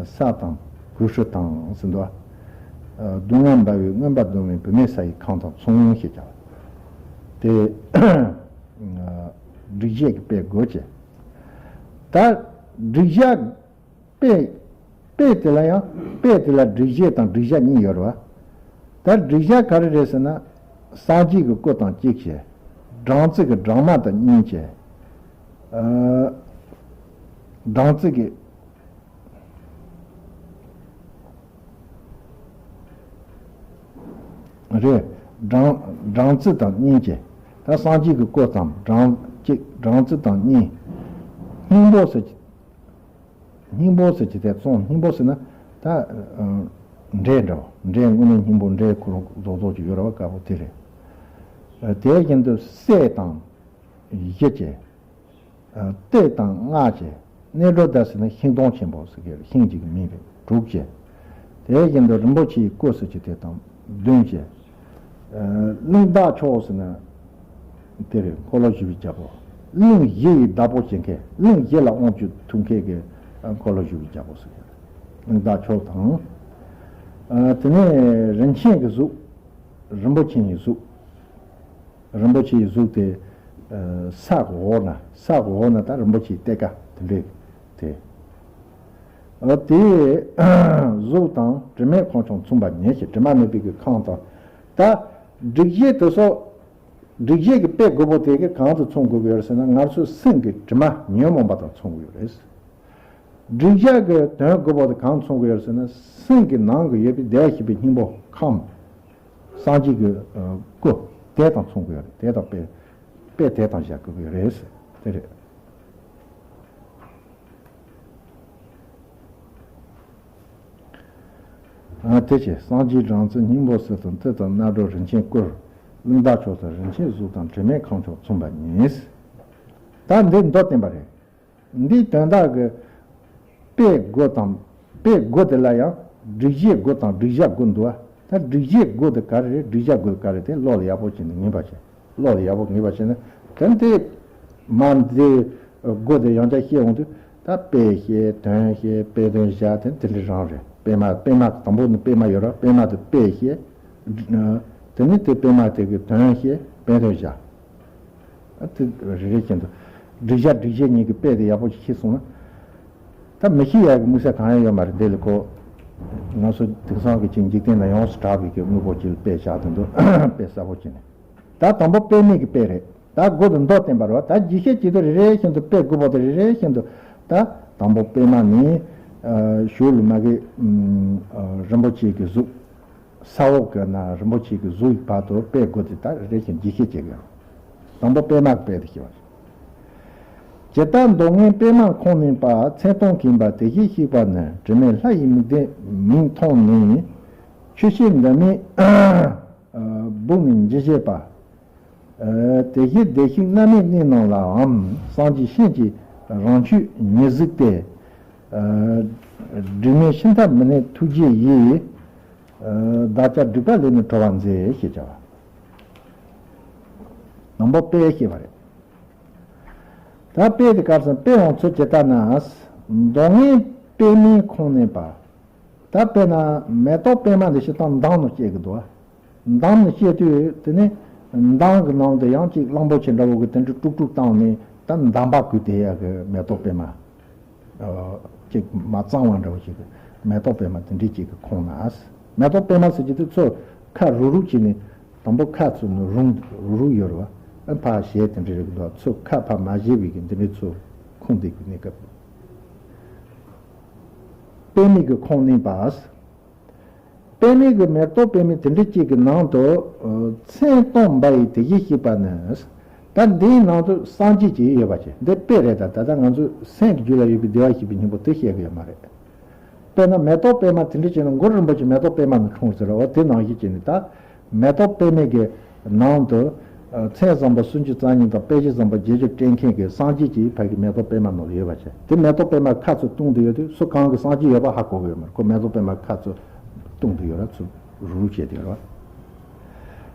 ས་དང་གོས་ཧྲུལ་དང་ཟེར་འདུག་བ། སྡུག་བསྔལ་འབར་བའི་རྔོན་པ་བརྡུང་བའི་བུད་མེད་ས་ཡི་ཁམས་དང་མཚུངས་ཞེས་བྱ་བ། དེ་སྒྲིག་གཞི་གི་དཔེ་དགུ་བྱས། ད་སྒྲིག་གཞི། དཔེ། དཔེ་དེ་ལ་ཡང་དཔེ་དེ་ལ་སྒྲིག་གཞི་དང་སྒྲིག་གཞི་གཉིས་ཡོད་རེད་བ། ད་སྒྲིག་གཞི་ག་རེ་རེད་ཟེར་ན། སངས་རྒྱས་ཀྱི་སྐུ་དང་གཅིག་བྱས། སྦྲང་རྩི་གི་སྦྲང་མ་དང་གཉིས་བྱས། ཨ། སྦྲང་རྩི་གི། རེད། སྦྲང་སྦྲང་རྩི་དང་གཉིས་བྱས། ད་སངས་རྒྱས་ཀྱི་སྐུ་དང་སྦྲང་གཅིག་སྦྲང་རྩི་དང་གཉིས། སྙིང་པོ་ཟེར་གྱི། སྙིང་པོ་ཟེར་གྱི་དེ་གསུངས། སྙིང་པོ་ཟེར་ན་ད་འབྲས་འདྲ་བོ། འབྲས་དངོས་གནས་སྙིང་པོ། འབྲས་ཁོ་རང་རྡོག་རྡོག་ཅིག་ཡོད་རེད་བ། དཀར་པོ་དེ་རེད། དེ་བཞིན་དུ་སྲས་དང་བཞི་བྱས། གཏེར་དང་ལྔ་བྱས། གནས་གྲོལ་ཟླ་ཟེར་ན་ཤིང་སྡོང་ཆེན་པོ་ཟེར་གྱི་རེད། ཤིང་གཅིག་མིན་པས་དྲུག་བྱས། དེ་བཞིན་དུ་རིན་པོ་ཆེའི་སྐུ་ཟེར་གྱི་དེ་དང་བདུན་བྱས། གླིང་བདག་མཆོག་ཟེར་ན། དེ་རེད། འཁོར་ལོ་བཞི་པའི་རྒྱལ་པོ། གླིང་བཞི་ཡི་བདག་པོ་བྱེད་མཁན། གླིང་བཞི་ལ་དབང་བསྒྱུར་ཐུབ་མཁན་གྱི་འཁོར་ལོ་བཞི་པའི་རྒྱལ་པོ་ཟེར་གྱི་རེད། གླིང་བདག་མཆོག་དང་། དེ་ནས་རིན་ཆེན་གྱི་གཟུགས། རིན་པོ་ཆེ་ཡི་གཟུགས། རིན་པོ་ཆེའི་གཟུགས་དེ། ས་གི་འོག་ན། ས་གི་འོག་ན་ད་རིན་པོ་ཆེའི་གཏེར་ཁ་དེ་འདྲས་དེ། འོ་དེའི་གཟུགས་དང་དྲི་མེད་ཁང་བྱང་མཚུངས་པ་ཉིད་ཞེས། དྲི་མ་མེད་པའི་གི་ཁང་དང་། ད་སྒྲིག་གཞི་དེ་ཚོ། སྒྲིག་གཞི་གི་དཔེ་དགུ་པོ་དེ་གི་གང་དུ་མཚུངས་དགོས་ཀྱི་ཡོད་རེད་ཟེར་ན། ང་ཚོའི་སེམས་ཀྱི་དྲི་མ་ཉོན་མོངས་པ་དང་མཚུངས་ཀྱི་ཡོད་རེད། སྒྲིབ་བྱེད་ཀྱི་དོན་དགུ་པོ་དེ་གང་མཚོན་གྱི་ཡོད་ཟེར་ན། སེམས་ཀྱི་ནང་གི་ཡོད་པའི་བདེ་བར་གཤེགས་པའི་སྙིང་པོ་ཁམས། སངས་རྒྱས་ཀྱི་སྐུ་དེ་དང་མཚོན་གྱི་ཡོད་རེད། དེ་དང་དཔེ་དཔེ་དེ་དང་བཞག་དགོས་ཀྱི་རེད་ཟེར། དེ་རེད། ཨ་དེ་བྱས། སངས་རྒྱས་སྦྲང་རྩི་སྙིང་པོ་གསེར་དང་། ཏིལ་དང་རྣ་སྒྲོ་རིན་ཆེན་སྐུ། གླིང་བདག་མཆོག་དང་རིན་ཆེན་གཟུགས་དང་། དྲི་མེད་ཁམས་མཆོག་མཚུངས་པ་ཉིད། ད་འདི་མདོ་བསྟན་པ་རེད། འདིའི་དོན་དག་གི་དཔེ་དགུ་དང་། དཔེ་དགུ་དེ་ལ་ཡང་སྒྲིབ་བྱེད་དགུ་དང་སྒྲིབ་བྱ་དགུ་འདུག་བ། ད་སྒྲིབ་བྱེད་དགུ་དེ་ག་རེ་རེད། སྒྲིབ་བྱ་དགུ་དེ་ག་རེ་རེད། དེ་བློ་ལ་ཡག་པོ་བྱས་ནས་ངེས་པ་བྱས། བློ་ལ་ཡག་པོ་ངེས་པ་བྱས་ན། དེ་འདི་མ་འདི་དགུ་དེ་ཡང་བསྐྱར་བཤད་འོང་དུས། ད་དཔེ་བཤད། དོན་བཤད། དཔེ་དོན་བཞག་དེ་དེ་འདྲ་རང་རེད། དཔེ་མ་དཔེ་མ་དང་པོ་ནི་དཔེ་མ་ཡོད་ར། དཔེ་མ་དེ་དཔེ་བཤད། དེ་ནི་དེ་དཔེ་མ་དེ་གི་དོན་བཤད། དཔེ་དོན་བཞག་ཨ་དེ་རེ་རེ་བཞིན་དུ། སྒྲིབ་བྱ་སྒྲིབ་བྱེད་གཉིས་ཀྱི་དཔེ་དེ་ཡག་པོ་ཞིག་ཤེས་སོང་ན། ད་མི་ཤེས་ཡག་གི་དམིགས་བསལ་གང་ཡང་ཡོད་མ་རེད། འདི་ལ་ཁོ། ང་ཚོ་དེང་སང་གི་ཅིག་འཇིག་རྟེན་ན་ཡོངས་སུ་གྲགས་པའི་གི་དངོས་པོ་ཅིག་ལ་དཔེ་བཞག་དེ་འདུག་དཔེ་གསལ་པོ་བྱས་ནས། ད་དང་པོ་དཔེ་མེད་ཀྱི་དཔེ་རེད། ད་དགུ་དེ་མདོ་བསྟན་པ་རེད་བ། ད་རྒྱས་བཤད་བྱེད་དུས་རེ་རེ་བཞིན་དུ། དཔེ་དགུ་པོ་དེ་རེ་རེ་བཞིན་དུ། ད་དང་པོ་དཔེ་མ་ནི། ཨ་ཞུགས་ལ་མ་གི་ཨ་རིན་པོ་ཆེ་གི་གཟུགས། ས་འོག་གི་ན་རིན་པོ་ཆེ་གི་གཟུགས་ཀྱི་བར་དུ་དཔེ་དགུ་དེ་ད་རེ་ཞིག་འགྲེལ་བཤད་བྱེད་དགོས། དང་པོ་པད་མ་གི་དཔེ་དེ་ཞེས་པ། ཇི་ལྟར་མདོག་ངན་པད་མ་ཁོང་བསྣུན་པ། མཚན་མཐོང་མཁྱེན་པ་དེ་བཞིན་གཤེགས་པ་ནི། དྲི་མེད་ལྷ་ཡི་མིག་ལྡན་མིག་མཐོང་ནི། ཆུ་ཤེལ་འདབ་མའི་སྦུག་ནས་འཇིབ་བྱེད་པ། དེ་བཞིན་བདེ་གཤེགས་རྣམ་སྨིན་གནས་རྣམས་ལའང་། སངས་རྒྱས་ཤེས་ཀྱི་རང་ཆོས་ཉིད་གཟིགས་ཏེ། སྒྲིབ་མེད་ཤིང་རྟ་མི་གནས་ཐུགས་རྗེ་ཡིས། བདག་ཅག་སྒྲིབ་པ་ལས་ནི་གྲོལ་བར་མཛད། ཞེས་བྱ་བ། དང་པོ་དཔེ་ཞེས་པ་རེད། ད་དཔེ་དེ་ག་རེ་ཟེར་ན། དཔེ་ཡང་ཚུལ་ཇི་ལྟར་ན། མདོག་ངན་པད་མའི་ཁོང་བསྣུན་པ། ད་དཔེར་ན་མེ་ཏོག་པད་མ་འདི་སྤྱིར་བཏང་མདངས་ནང་སྐྱེ་གི་འདུག་མདངས་ནང་སྐྱེ་དུས་དེ་ནི་མདངས་ཀྱི་ནང་དུ་ཡང་ཅིག་གླང་པོ་ཆེ་འདྲ་བོ་གི་དེ་འདྲ་དཀྲུག་དཀྲུག་བཏང་ནས། ད་འདམ་བག་གུ་དེ་ཡག་གི་མེ་ཏོག་པད་མ། ཨ་ཅིག་མ་གཙང་བ་འདྲ་བོ་ཞིག་གི་མེ་ཏོག་པད་མ་དེ་འདྲའི་ཅིག་གི་ཁོང་ན། མེ་ཏོག་པད་མ་ཟེར་གྱི་དེ་ཚོ་ཁ་རུག་རུག་བྱས་ནས། དང་པོ་ཁ་ཚུར་ནས་རུང་རུག་རུག་ཡོད་རེད་བ། ཨ་ཕར་ཞལ་དེ་འདྲ་རེད་འདུག་ཚུར་ཁ་ཕར་མ་བཞེས་པའི་གི་འདི་འདྲའི་ཚུར་ཁུངས་འདེད་དགོས་གནས་སྐབས། པད་མའི་གི་ཁོང་བསྣུན་པ། པད་མའི་གི་མེ་ཏོག་པད་མའི་དེ་འདྲ་ཅིག་གི་ནང་དུ། ཨ་མཚན་མཐོང་འབར་བའི་དེ་བཞིན་གཤེགས་པ་ནི། ད་འདིའི་ནང་དུ་སངས་རྒྱས་ཀྱི་ཡོད་པ་ཅིག་འདི་དཔེ་རེད། ད་ད་ལྟ་ང་ཚོའི་སེམས་ཀྱི་རྒྱུད་ལ་ཡོད་པའི་བདེ་བར་གཤེགས་པའི་སྙིང་པོ་དེ་བཤད་གི་ཡོད་མ་རེད། དཔེར་ན་མེ་ཏོག་པད་མ་དེ་འདྲ་བྱས་ན། མགོ་རིན་པོ་ཆེ་མེ་ཏོག་པད་མ་ནས་འཁྲུངས་ཟེར་བ་དེ་ནང་བཞིན་བྱས་ནས། ད་མེ་ཏོག་པད་མའི་གི་ནང་དུ། ཨ་མཚན་བཟང་པོ་སུམ་ཅུ་རྩ་གཉིས་དང་། དཔེ་བྱད་བཟང་པོ་བརྒྱད་ཅུ་སྤྲས་མཁན་གྱི་སངས་རྒྱས་ཀྱི་ཕ་གི་མེ་ཏོག་པད་མ་ནང་ལ་ཡོད་པ་བྱས། དེ་མེ་ཏོག་པད་མ་ཁ་ཚུར་བཏུང་དུ་ཡོད་དུས། སུ་གང་གི་སངས་རྒྱས་ཡོད་པ་ཧ་གོ་གི་ཡོད་མ་རེད། ཁོ་མེ་ཏོག་པད་མ་ཁ་ཚུར་བཏུང་དུ་ཡོད་ར། ཚུར་རུག་རུག་བྱས་དུ་ཡོད་ར།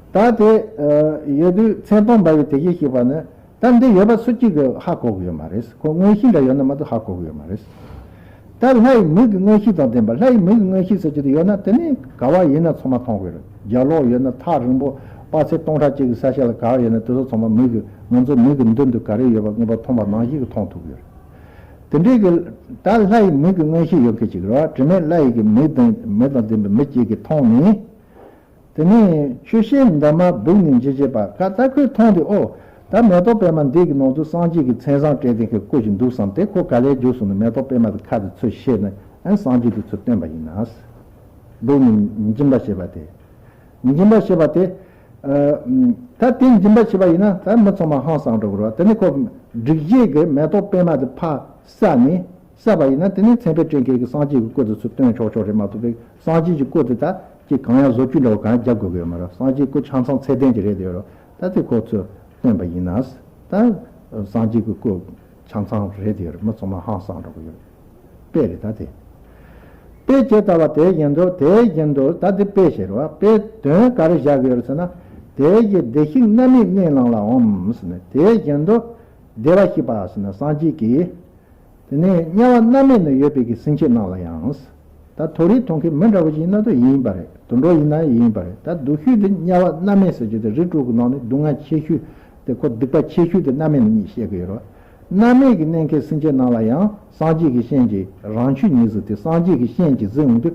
ད་དེ་ཨ་ཡོད་དུས་མཚན་མཐོང་འབར་བའི་དེ་བཞིན་གཤེགས་པ་ནི། ད་འདི་ཡོད་པ་སུ་གཅིག་གིས་ཧ་གོ་གི་ཡོད་མ་རེད། ཁོ་མངོན་ཤེས་འདྲ་ཡོད་ན་མ་གཏོགས་ཧ་གོ་གི་ཡོད་མ་རེད། ད་ལྷ་ཡི་མིག་གི་མངོན་ཤེས་དང་ལྡན་པ། ལྷ་ཡི་མིག་གི་མངོན་ཤེས་ཟེར་གྱི་དེ་ཡོད་ན། དེ་ནི་ག་བ་ཡིན་ན་ཚང་མ་མཐོང་གི་རེད། རྒྱ་ལོག་ཡོད་ན། ཐག་རིང་པོ་དཔག་ཚད་སྟོང་ཕྲག་གཅིག་གི་ས་ཆ་ལ་ག་བ་ཡོད་ན། དེ་ཚོ་ཚང་མ་མིག་གི། ང་ཚོ་མིག་གི་མདུན་དུ་ག་རེ་ཡོད་པ་མངོན་པར་མཐོང་བ་ནང་བཞིན་གྱི་མཐོང་ཐུབ་ཀྱི་རེད། དེ་འདྲའི་གི་ད་ལྷ་ཡི་མིག་གི་མངོན་ཤེས་ཡོད་མཁན་ཅིག་རེད་བ། དྲི་མེད་ལྷ་ཡི་གི་མིག་དང་མིག་དང་ལྡན་པའི་མི་གཅིག་གིས་མཐོང་ནས། དེ་ནས་ཆུ་ཤེལ་འདབ་མ་སྦུག་ནས་འཇིབ་བྱེད་པ། ཀ་ད་ཁོས་མཐོང་དུས། ཨོ། ད་མེ་ཏོག་པད་མ་འདི་གི་ནང་དུ་སངས་རྒྱས་ཀྱི་མཚན་བཟང་སྤྲས་ཏེ་ཁོ་སྐུ་ཞིག་འདུག་བསམ་སྟེ། ཁོ་ག་ལེར་རྒྱུགས་སོང་ནས་མེ་ཏོག་པད་མ་དེ་ཁ་དེ་ཚུར་ཕྱེ་ནས། ཨ་སངས་རྒྱས་དེ་ཚུར་བསྟན་པ་ཡིན་ན། སྦུག་ནས་འཇིམ་པ་བྱེད་པ་དེ། འཇིམ་པ་བྱེད་པ་དེ། ཨ་ད་དེ་འཇིམ་པ་བྱེད་པ་ཡིན་ན། ད་མི་ཚང་མ་ཧང་སངས་འགྲོ་གི་རེད་བ། དེ་ནས་ཁོ་སྒྲིབ་བྱེད་ཀྱི་མེ་ཏོག་པད་མ་དེ་ཕར་བསལ་ནས། བསལ་བ་ཡིན་ན། དེ་ནི་མཚན་དཔེ་སྤྲས་མཁན་གྱི་སངས་རྒྱས་ཀྱི་སྐུ་དེ་ཚུར་སྟོན་ཆོག་ཆོག་རེད་མ་གཏོགས་པའི། སངས་རྒྱས་ཀྱི་སྐུ་དེ་ད་ཅིག་གང་ཡང་བཟོ་བཅོས་འདྲ་བོ་གང་ཡང་རྒྱག་དགོས་ཀྱི་ཡོད་མ་རེད། སངས་རྒྱས་སྐུ་ཆ་ཚང་ཚད་ལྡན་གྱི་རེད་དེ་ཡོད་རེད། ད་དེ་ཁོ་ཚུར་སྟོན་པ་ཡིན་ན། ད་སངས་རྒྱས་ཀྱི་སྐུ་ཆ་ཚང་རེད་དེ་ཡོད་རེད། མི་ཚང་མ་ཧང་སངས་འགྲོ་གི་ཡོད་རེད། དཔེ་རེད་ད་དེ། དཔེ་ཇི་ལྟ་བ་དེ་བཞིན་དུ། དེ་བཞིན་དུ། ད་དེ་དཔེ་ཟེར་བ། དཔེ་དོན་ག་རེ་བཞག་གི་ཡོད་རེད་ཟེར་ན། དེ་བཞིན་བདེ་གཤེགས་རྣམ་སྨིན་གནས་རྣམས་ལའང་ཟེར་ནས། དེ་བཞིན་དུ་བདེ་བར་གཤེགས་པ་ཟེར་ན་སངས་རྒྱས་ཀྱི། དེ་ནས་དམྱལ་བ་རྣམ་སྨིན་ན་ཡོད་པའི་གི་སེམས་ཅན་རྣམས་ལ་ཡང་། ད་མཐོ་རིས་མཐོང་མཁན་མི་འདྲ་བོ་ཞིག་ཡིན་ན་ད་ཡིན་པ་རེད། དུད་འགྲོ་ཡིན་ན་ཡིན་པ་རེད། ད་སྡུག་ཤོས་དེ་དམྱལ་བ་རྣམ་སྨིན་ཟེར་རྒྱུ་དེ། རིགས་དྲུག་གི་ནང་ནས་སྡུག་བསྔལ་ཆེ་ཤོས་དེ། ཁོ་སྡིག་པ་ཆེ་ཤོས་དེ་རྣམ་སྨིན་གཉིས་བཤད་གི་ཡོད་རེད། རྣམ་སྨིན་གྱི་གནས་མཁན་སེམས་ཅན་རྣམས་ལ་ཡང་སངས་རྒྱས་ཀྱི་སྤྱན་གྱིས་རང་ཆོས་ཉིད་གཟིགས་ཏེ། སངས་རྒྱས་ཀྱི་སྤྱན་གྱིས་གཟིགས་འོང་དུས།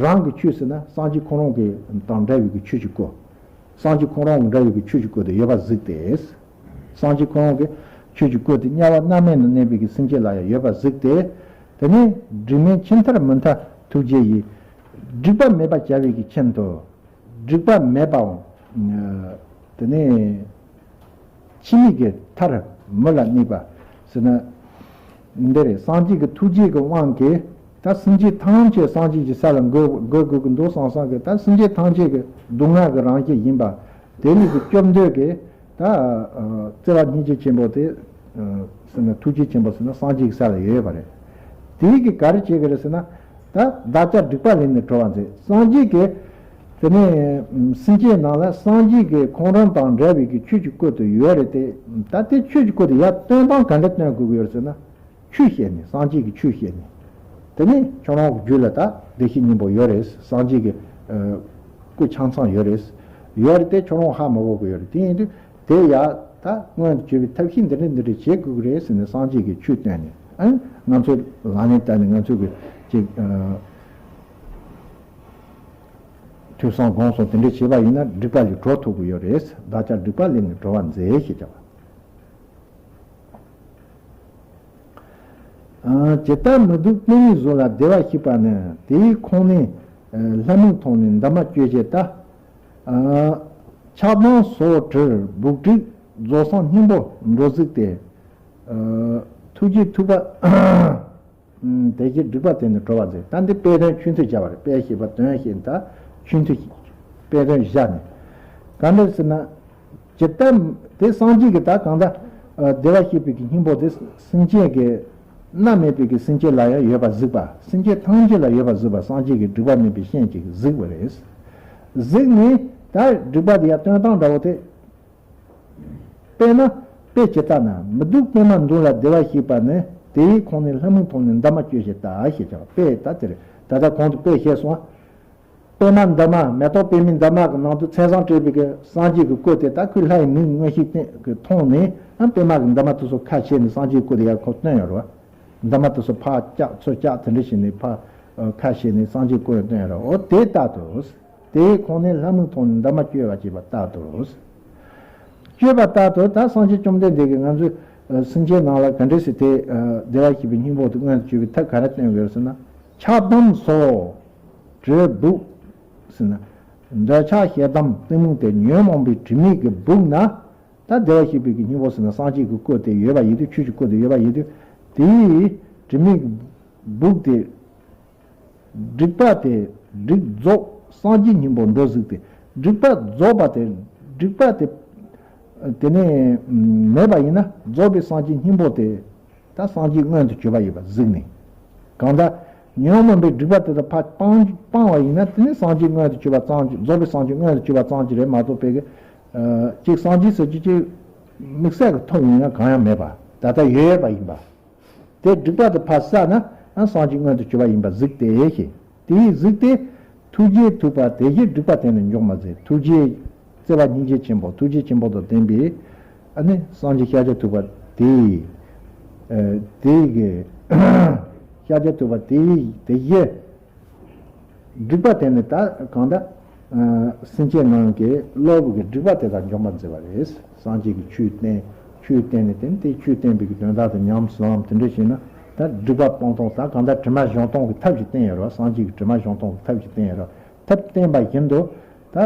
རང་གི་ཆོས་ཟེར་ན་སངས་རྒྱས་ཁོ་རང་གི་དང་འདྲ་བའི་གི་ཆོས་ཀྱི་སྐུ། སངས་རྒྱས་ཁོ་རང་གི་འདྲ་བའི་གི་ཆོས་ཀྱི་སྐུ་དེ་ཡོད་པ་གཟིགས་ཏེ། སངས་རྒྱས་ཁོ་རང་གི་ཆོས་ཀྱི་སྐུ་དེ་དམྱལ་བ་རྣམ་སྨིན་ན་གནས་པའི་གི་སེམས་ཅན་ལ་ཡང་ཡོད་པ་གཟིགས་ཏེ། དེ་ནས་སྒྲིབ་མེད་ཕྱི་མཐར་མུ་མཐའ་ཐུགས་རྗེ་ཡིས། སྒྲིབ་པ་མེད་པར་བྱ་བའི་གི་ཕྱིར་དུ། སྒྲིབ་པ་མེད་པའང་། དེ་ནས་ཕྱི་མིག་གི་མཐར་མུ་ལ་དམིགས་པ་ཟེར་ན། འདི་རེད། སངས་རྒྱས་ཀྱི་ཐུགས་རྗེ་གི་དབང་གིས་ད་སེམས་ཅན་ཐམས་ཅད་སངས་རྒྱས་ཀྱི་ས་ལ་འགོད་འགོད་དགོས་ཀྱི་འདུག་བསམ་བསམ་གི། ད་སེམས་ཅན་ཐམས་ཅད་ཀྱི་སྡུག་བསྔལ་གྱི་རང་བཞིན་ཡིན་པ། དེ་ཉིད་ཀྱི་སྐྱོབ་འདོད་ཀྱི་ད་བརྩེ་བ་སྙིང་རྗེ་ཆེན་པོ་དེ་ཟེར་ན། ཐུགས་རྗེ་ཆེན་པོ་ཟེར་ན་སངས་རྒྱས་ཀྱི་ས་ལ་ཡོད་པ་རེད། དེ་གིས་ག་རེ་བྱེད་ཀྱི་རེད་ཟེར་ན། ད་བདག་ཅག་སྒྲིབ་པ་ལས་ནི་གྲོལ་བར་མཛད། སངས་རྒྱས་ཀྱི་དེ་ནས་སེམས་ཅན་ནང་ལ་སངས་རྒྱས་ཀྱི་ཁོང་རང་དང་འདྲ་བའི་གི་ཆོས་ཀྱི་བཀོད་དུ་ཡོད་རེད་དེ། ད་དེ་ཆོས་ཀྱི་བཀོད་དུ་ཡར་སྟོན་སྟངས་ག་འདྲ་སྟོན་དགོས་ཀྱི་ཡོད་རེད་ཟེར་ན། ཆོས་བཤད་ནས། སངས་རྒྱས་ཀྱི་ཆོས་བཤད་ནས། དེ་ནས་ཁྱོད་རང་གི་རྒྱུད་ལ་ད་བདེ་གཤེགས་སྙིང་པོ་ཡོད་རེད། སངས་རྒྱས་ཀྱི་སྐུ་ཆ་ཚང་ཡོད་རེད། ཡོད་རེད་དེ། ཁྱོད་རང་ཧ་མ་གོ་གི་ཡོད་རེད། དེ་ཡིན་དུས་དེ་ཡར་ད་མངོན་དུ་གྱུར་པའི་ཐབས་ཤེས་འདི་འདྲ་འདི་འདྲ་བྱེད་དགོས་ཀྱི་རེད་ཟེར་ནས་སངས་རྒྱས་ཀྱི་ཆོས་བསྟན་ནས། ཨ་ནི་ང་ཚོའི་ལག་ལེན་བསྟར་ནས་ང་ཚོས་ཀྱི་ཅིག་ཐོས་བསམ་སྒོམ་གསུམ་དེ་འདྲ་བྱས་པ་ཡིན་ན་སྒྲིབ་པ་ལས་གྲོལ་ཐུབ་ཀྱི་ཡོད་རེད། བདག་ཅག་སྒྲིབ་པ་ལས་ནི་གྲོལ་བར་མཛད་ཞེས་བྱ་བ། ཇི་ལྟར་མི་སྡུག་པདྨའི་གཟུགས་ལ་བདེ་བར་གཤེགས་པ་ནི། དེའི་ཁོང་ནས་ལྷ་མིག་མཐོང་ནས་འདབ་མ་གཅོད་བྱེད་ལྟ། ཆགས་སྡང་སོགས་བྲལ་བུག་དྲུག་རྫོགས་སངས་སྙིང་པོ་འགྲོ་གཟིགས་ཏེ། ཐུགས་རྗེ་ཐུབ་པ། དེ་བཞིན་སྒྲིབ་པ་དེ་ནི་གྲོལ་བར་མཛད། ད་འདི་དཔེ་དོན་ཆོས་མཐུན་བྱ་བ་རེད། དཔེ་བཤད་པ་དོན་བཤད་ད་ཆོས་མཐུན་དཔེ་དོན་བཞག་ནས། ག་འདྲ་ཟེར་ན། ཇི་ལྟར་དེ་སངས་རྒྱས་ཀྱི་ད་གང་ལྟར་བདེ་བར་གཤེགས་པའི་གི་སྙིང་པོ་དེ་སེམས་ཅན་གྱི་མནར་མེད་པའི་གི་སེམས་ཅན་ལ་ཡང་ཡོད་པ་གཟིགས་པ། སེམས་ཅན་ཐམས་ཅད་ལ་ཡོད་པ་གཟིགས་པ། སངས་རྒྱས་ཀྱི་སྒྲིབ་པ་མེད་པའི་སྤྱན་གྱིས་གཟིགས་པ་རེད། གཟིགས་ནས་ད་སྒྲིབ་པ་དེ་ཡང་སྟོན་སྟངས་འདྲ་བོ་དེ། དཔེར་ན། དཔེ་ཇི་ལྟར་ན། མི་སྡུག་པདྨ་འདུན་ལ་བདེ་བར་གཤེགས་པ་ནི། དེའི་ཁོང་ནས་ལྷ་མིག་མཐོང་ནས་འདབ་མ་གཅོད་བྱེད་ལྟ་ཞེས་བྱ་བ། དཔེ་ད་དེ་རེད། ད་ལྟ་གོང་དུ་དཔེ་བཤད་སོང་བ། པདྨ་འདབ་མ། མེ་ཏོག་པདྨའི་འདབ་མ་གི་ནང་དུ་མཚན་བཟང་སྤྲས་པའི་གི་སངས་རྒྱས་ཀྱི་སྐུ་དེ་ད་ཁོའི་ལྷའི་མིག་མངོན་ཤེས་ཀྱིས་མཐོང་ནས། ཨ། པདྨ་གི་འདབ་མ་དེ་ཚོ་ཁ་ཕྱེ་ནས་སངས་རྒྱས་སྐུ་དེ་ཡར་ཁོ་སྟོན་ཡོད་རེད་བ། འདབ་མ་དེ་ཚོ་ཕར་བཀྱག་ཚུར་བཀྱག་དེ་འདྲ་བྱས་ནས་ཕར་ཁ་ཕྱེ་ནས་སངས་རྒྱས་སྐུ་ཡར་སྟོན་ཡོད་རེད། འོ་དེ་ལྟར་དུ། དེའི་ཁོང་ནས་ལྷ་མིག་མཐོང་ནས་འདབ་མ་གཅོད་པར་བྱེད་པ་ལྟར་དུ། གཅོད་པ་ལྟར་དུ་ད་སངས་རྒྱས་བཅོམ་ལྡན་འདས་ཀྱིས་ང་ཚོའི་སེམས་ཅན་ནང་ལ་ག་འདྲ་ཞིག་དེ་བདེ་བར་གཤེགས་པའི་སྙིང་པོ་དེ་མངོན་དུ་གྱུར་པའི་ཐབས་ག་རེ་སྟོན་དགོས་ཟེར་ན། ཆགས་སྡང་སོགས་བྲལ་བུག་ཟེར་ན། འདོད་ཆགས་ཞེ་སྡང་གཏི་མུག་དེ་ཉོན་མོངས་པའི་དྲི་མེད་ཀྱི་སྦུག་ན། ད་བདེ་བར་གཤེགས་པའི་གི་སྙིང་པོ་ཟེར་ན་སངས་རྒྱས་ཀྱི་སྐུ་དེ་ཡོད་པ་ཡིན་དུས། ཆོས་ཀྱི་སྐུ་དེ་ཡོད་པ་ཡིན་དུས། དེའི་དྲི་མེད་ཀྱི་སྦུག་དེ། སྒྲིབ་པ་དེ་སྒྲིབ་རྫོགས་སངས་རྒྱས་སྙིང་པོ་འགྲོ་གཟིགས་ཏེ། སྒྲིབ་པ་རྫོགས་པ་དེ། སྒྲིབ་པ་དེ། དེ་ནས་མེད་པ་ཡིན་ན་རྫོགས་པའི་སངས་རྒྱས་སྙིང་པོ་དེ། ད་སངས་རྒྱས་མངོན་དུ་གྱུར་པ་ཡིན་པ་གཟིགས་ནས། གང་ལྟར་ཉོན་མོངས་པའི་སྒྲིབ་པ་དེ་དག་ཕར་སྤང་སྤང་བ་ཡིན་ན། དེ་ནི་སངས་རྒྱས་མངོན་དུ་གྱུར་པ་ཙམ་གྱིས། རྫོགས་པའི་སངས་རྒྱས་མངོན་དུ་གྱུར་པ་ཙམ་གྱིས་རེད་མ་གཏོགས། དཔེ་གི་ཅིག་སངས་རྒྱས་ཟེར་རྒྱུ་ཅིག་དམིགས་བསལ་གྱི་ཐོབ་ཡོང་ཡ་གང་ཡང་མེད་པ། ད་ལྟ་ཡོད་ཡོད་པ་ཡིན་པ། དེ་སྒྲིབ་པ་དེ་ཕར་བསལ་ན། ཨ། སངས་རྒྱས་མངོན་དུ་གྱུར་པ་ཡིན་པ་གཟིགས་ཏེ་ཞེས། དེས་གཟིགས་ཏེ། ཐུགས་རྗེས་ཐུབ་པ་དེ་བཞིན་སྒྲིབ་པ་དེ་ནི་འཇོམས་པར་མཛད། ཐུགས་རྗེ། བརྩེ་བ་སྙིང་རྗེ་ཆེན་པོ། ཐུགས་རྗེ་ཆེན་པོ་དང་ལྡན་པའི། ཨ་ནི་སངས་རྒྱས་ཤཱཀྱ་ཐུབ་པ་དེས། ཨ། དེ་གི་ཤཱཀྱ་ཐུབ་པ་དེས་དེ་བཞིན། སྒྲིབ་པ་དེ་ནི་ད་གང་ལྟར། ཨ། སེམས་ཅན་ནང་གི་བློ་བུ་གི་སྒྲིབ་པ་དེ་དག་འཇོམས་པར་མཛད་པ་རེད། སངས་རྒྱས་ཀྱི་ཆོས་བསྟན། ཆོས་བསྟན་ནས་དེ་ནི་དེ་ཆོས་བསྟན་པའི་གི་དོན་དག་དེ་ཉམས་སུ་བླངས། དེ་འདྲ་བྱས་ན་ད་སྒྲིབ་པ་སྤང་ཐོག་ད་གང་ལྟར་དྲི་མ་གཞོམ་གཏོང་གི་ཐབས་ཤིག་བསྟན་ཡོད་རེད། སངས་རྒྱས་ཀྱི་དྲི་མ་གཞོམ་གཏོང་གི་ཐབས་ཤིག་བསྟན་ཡོད་རེད། ཐབས་བསྟན་པ་བཞིན་དུ་ད་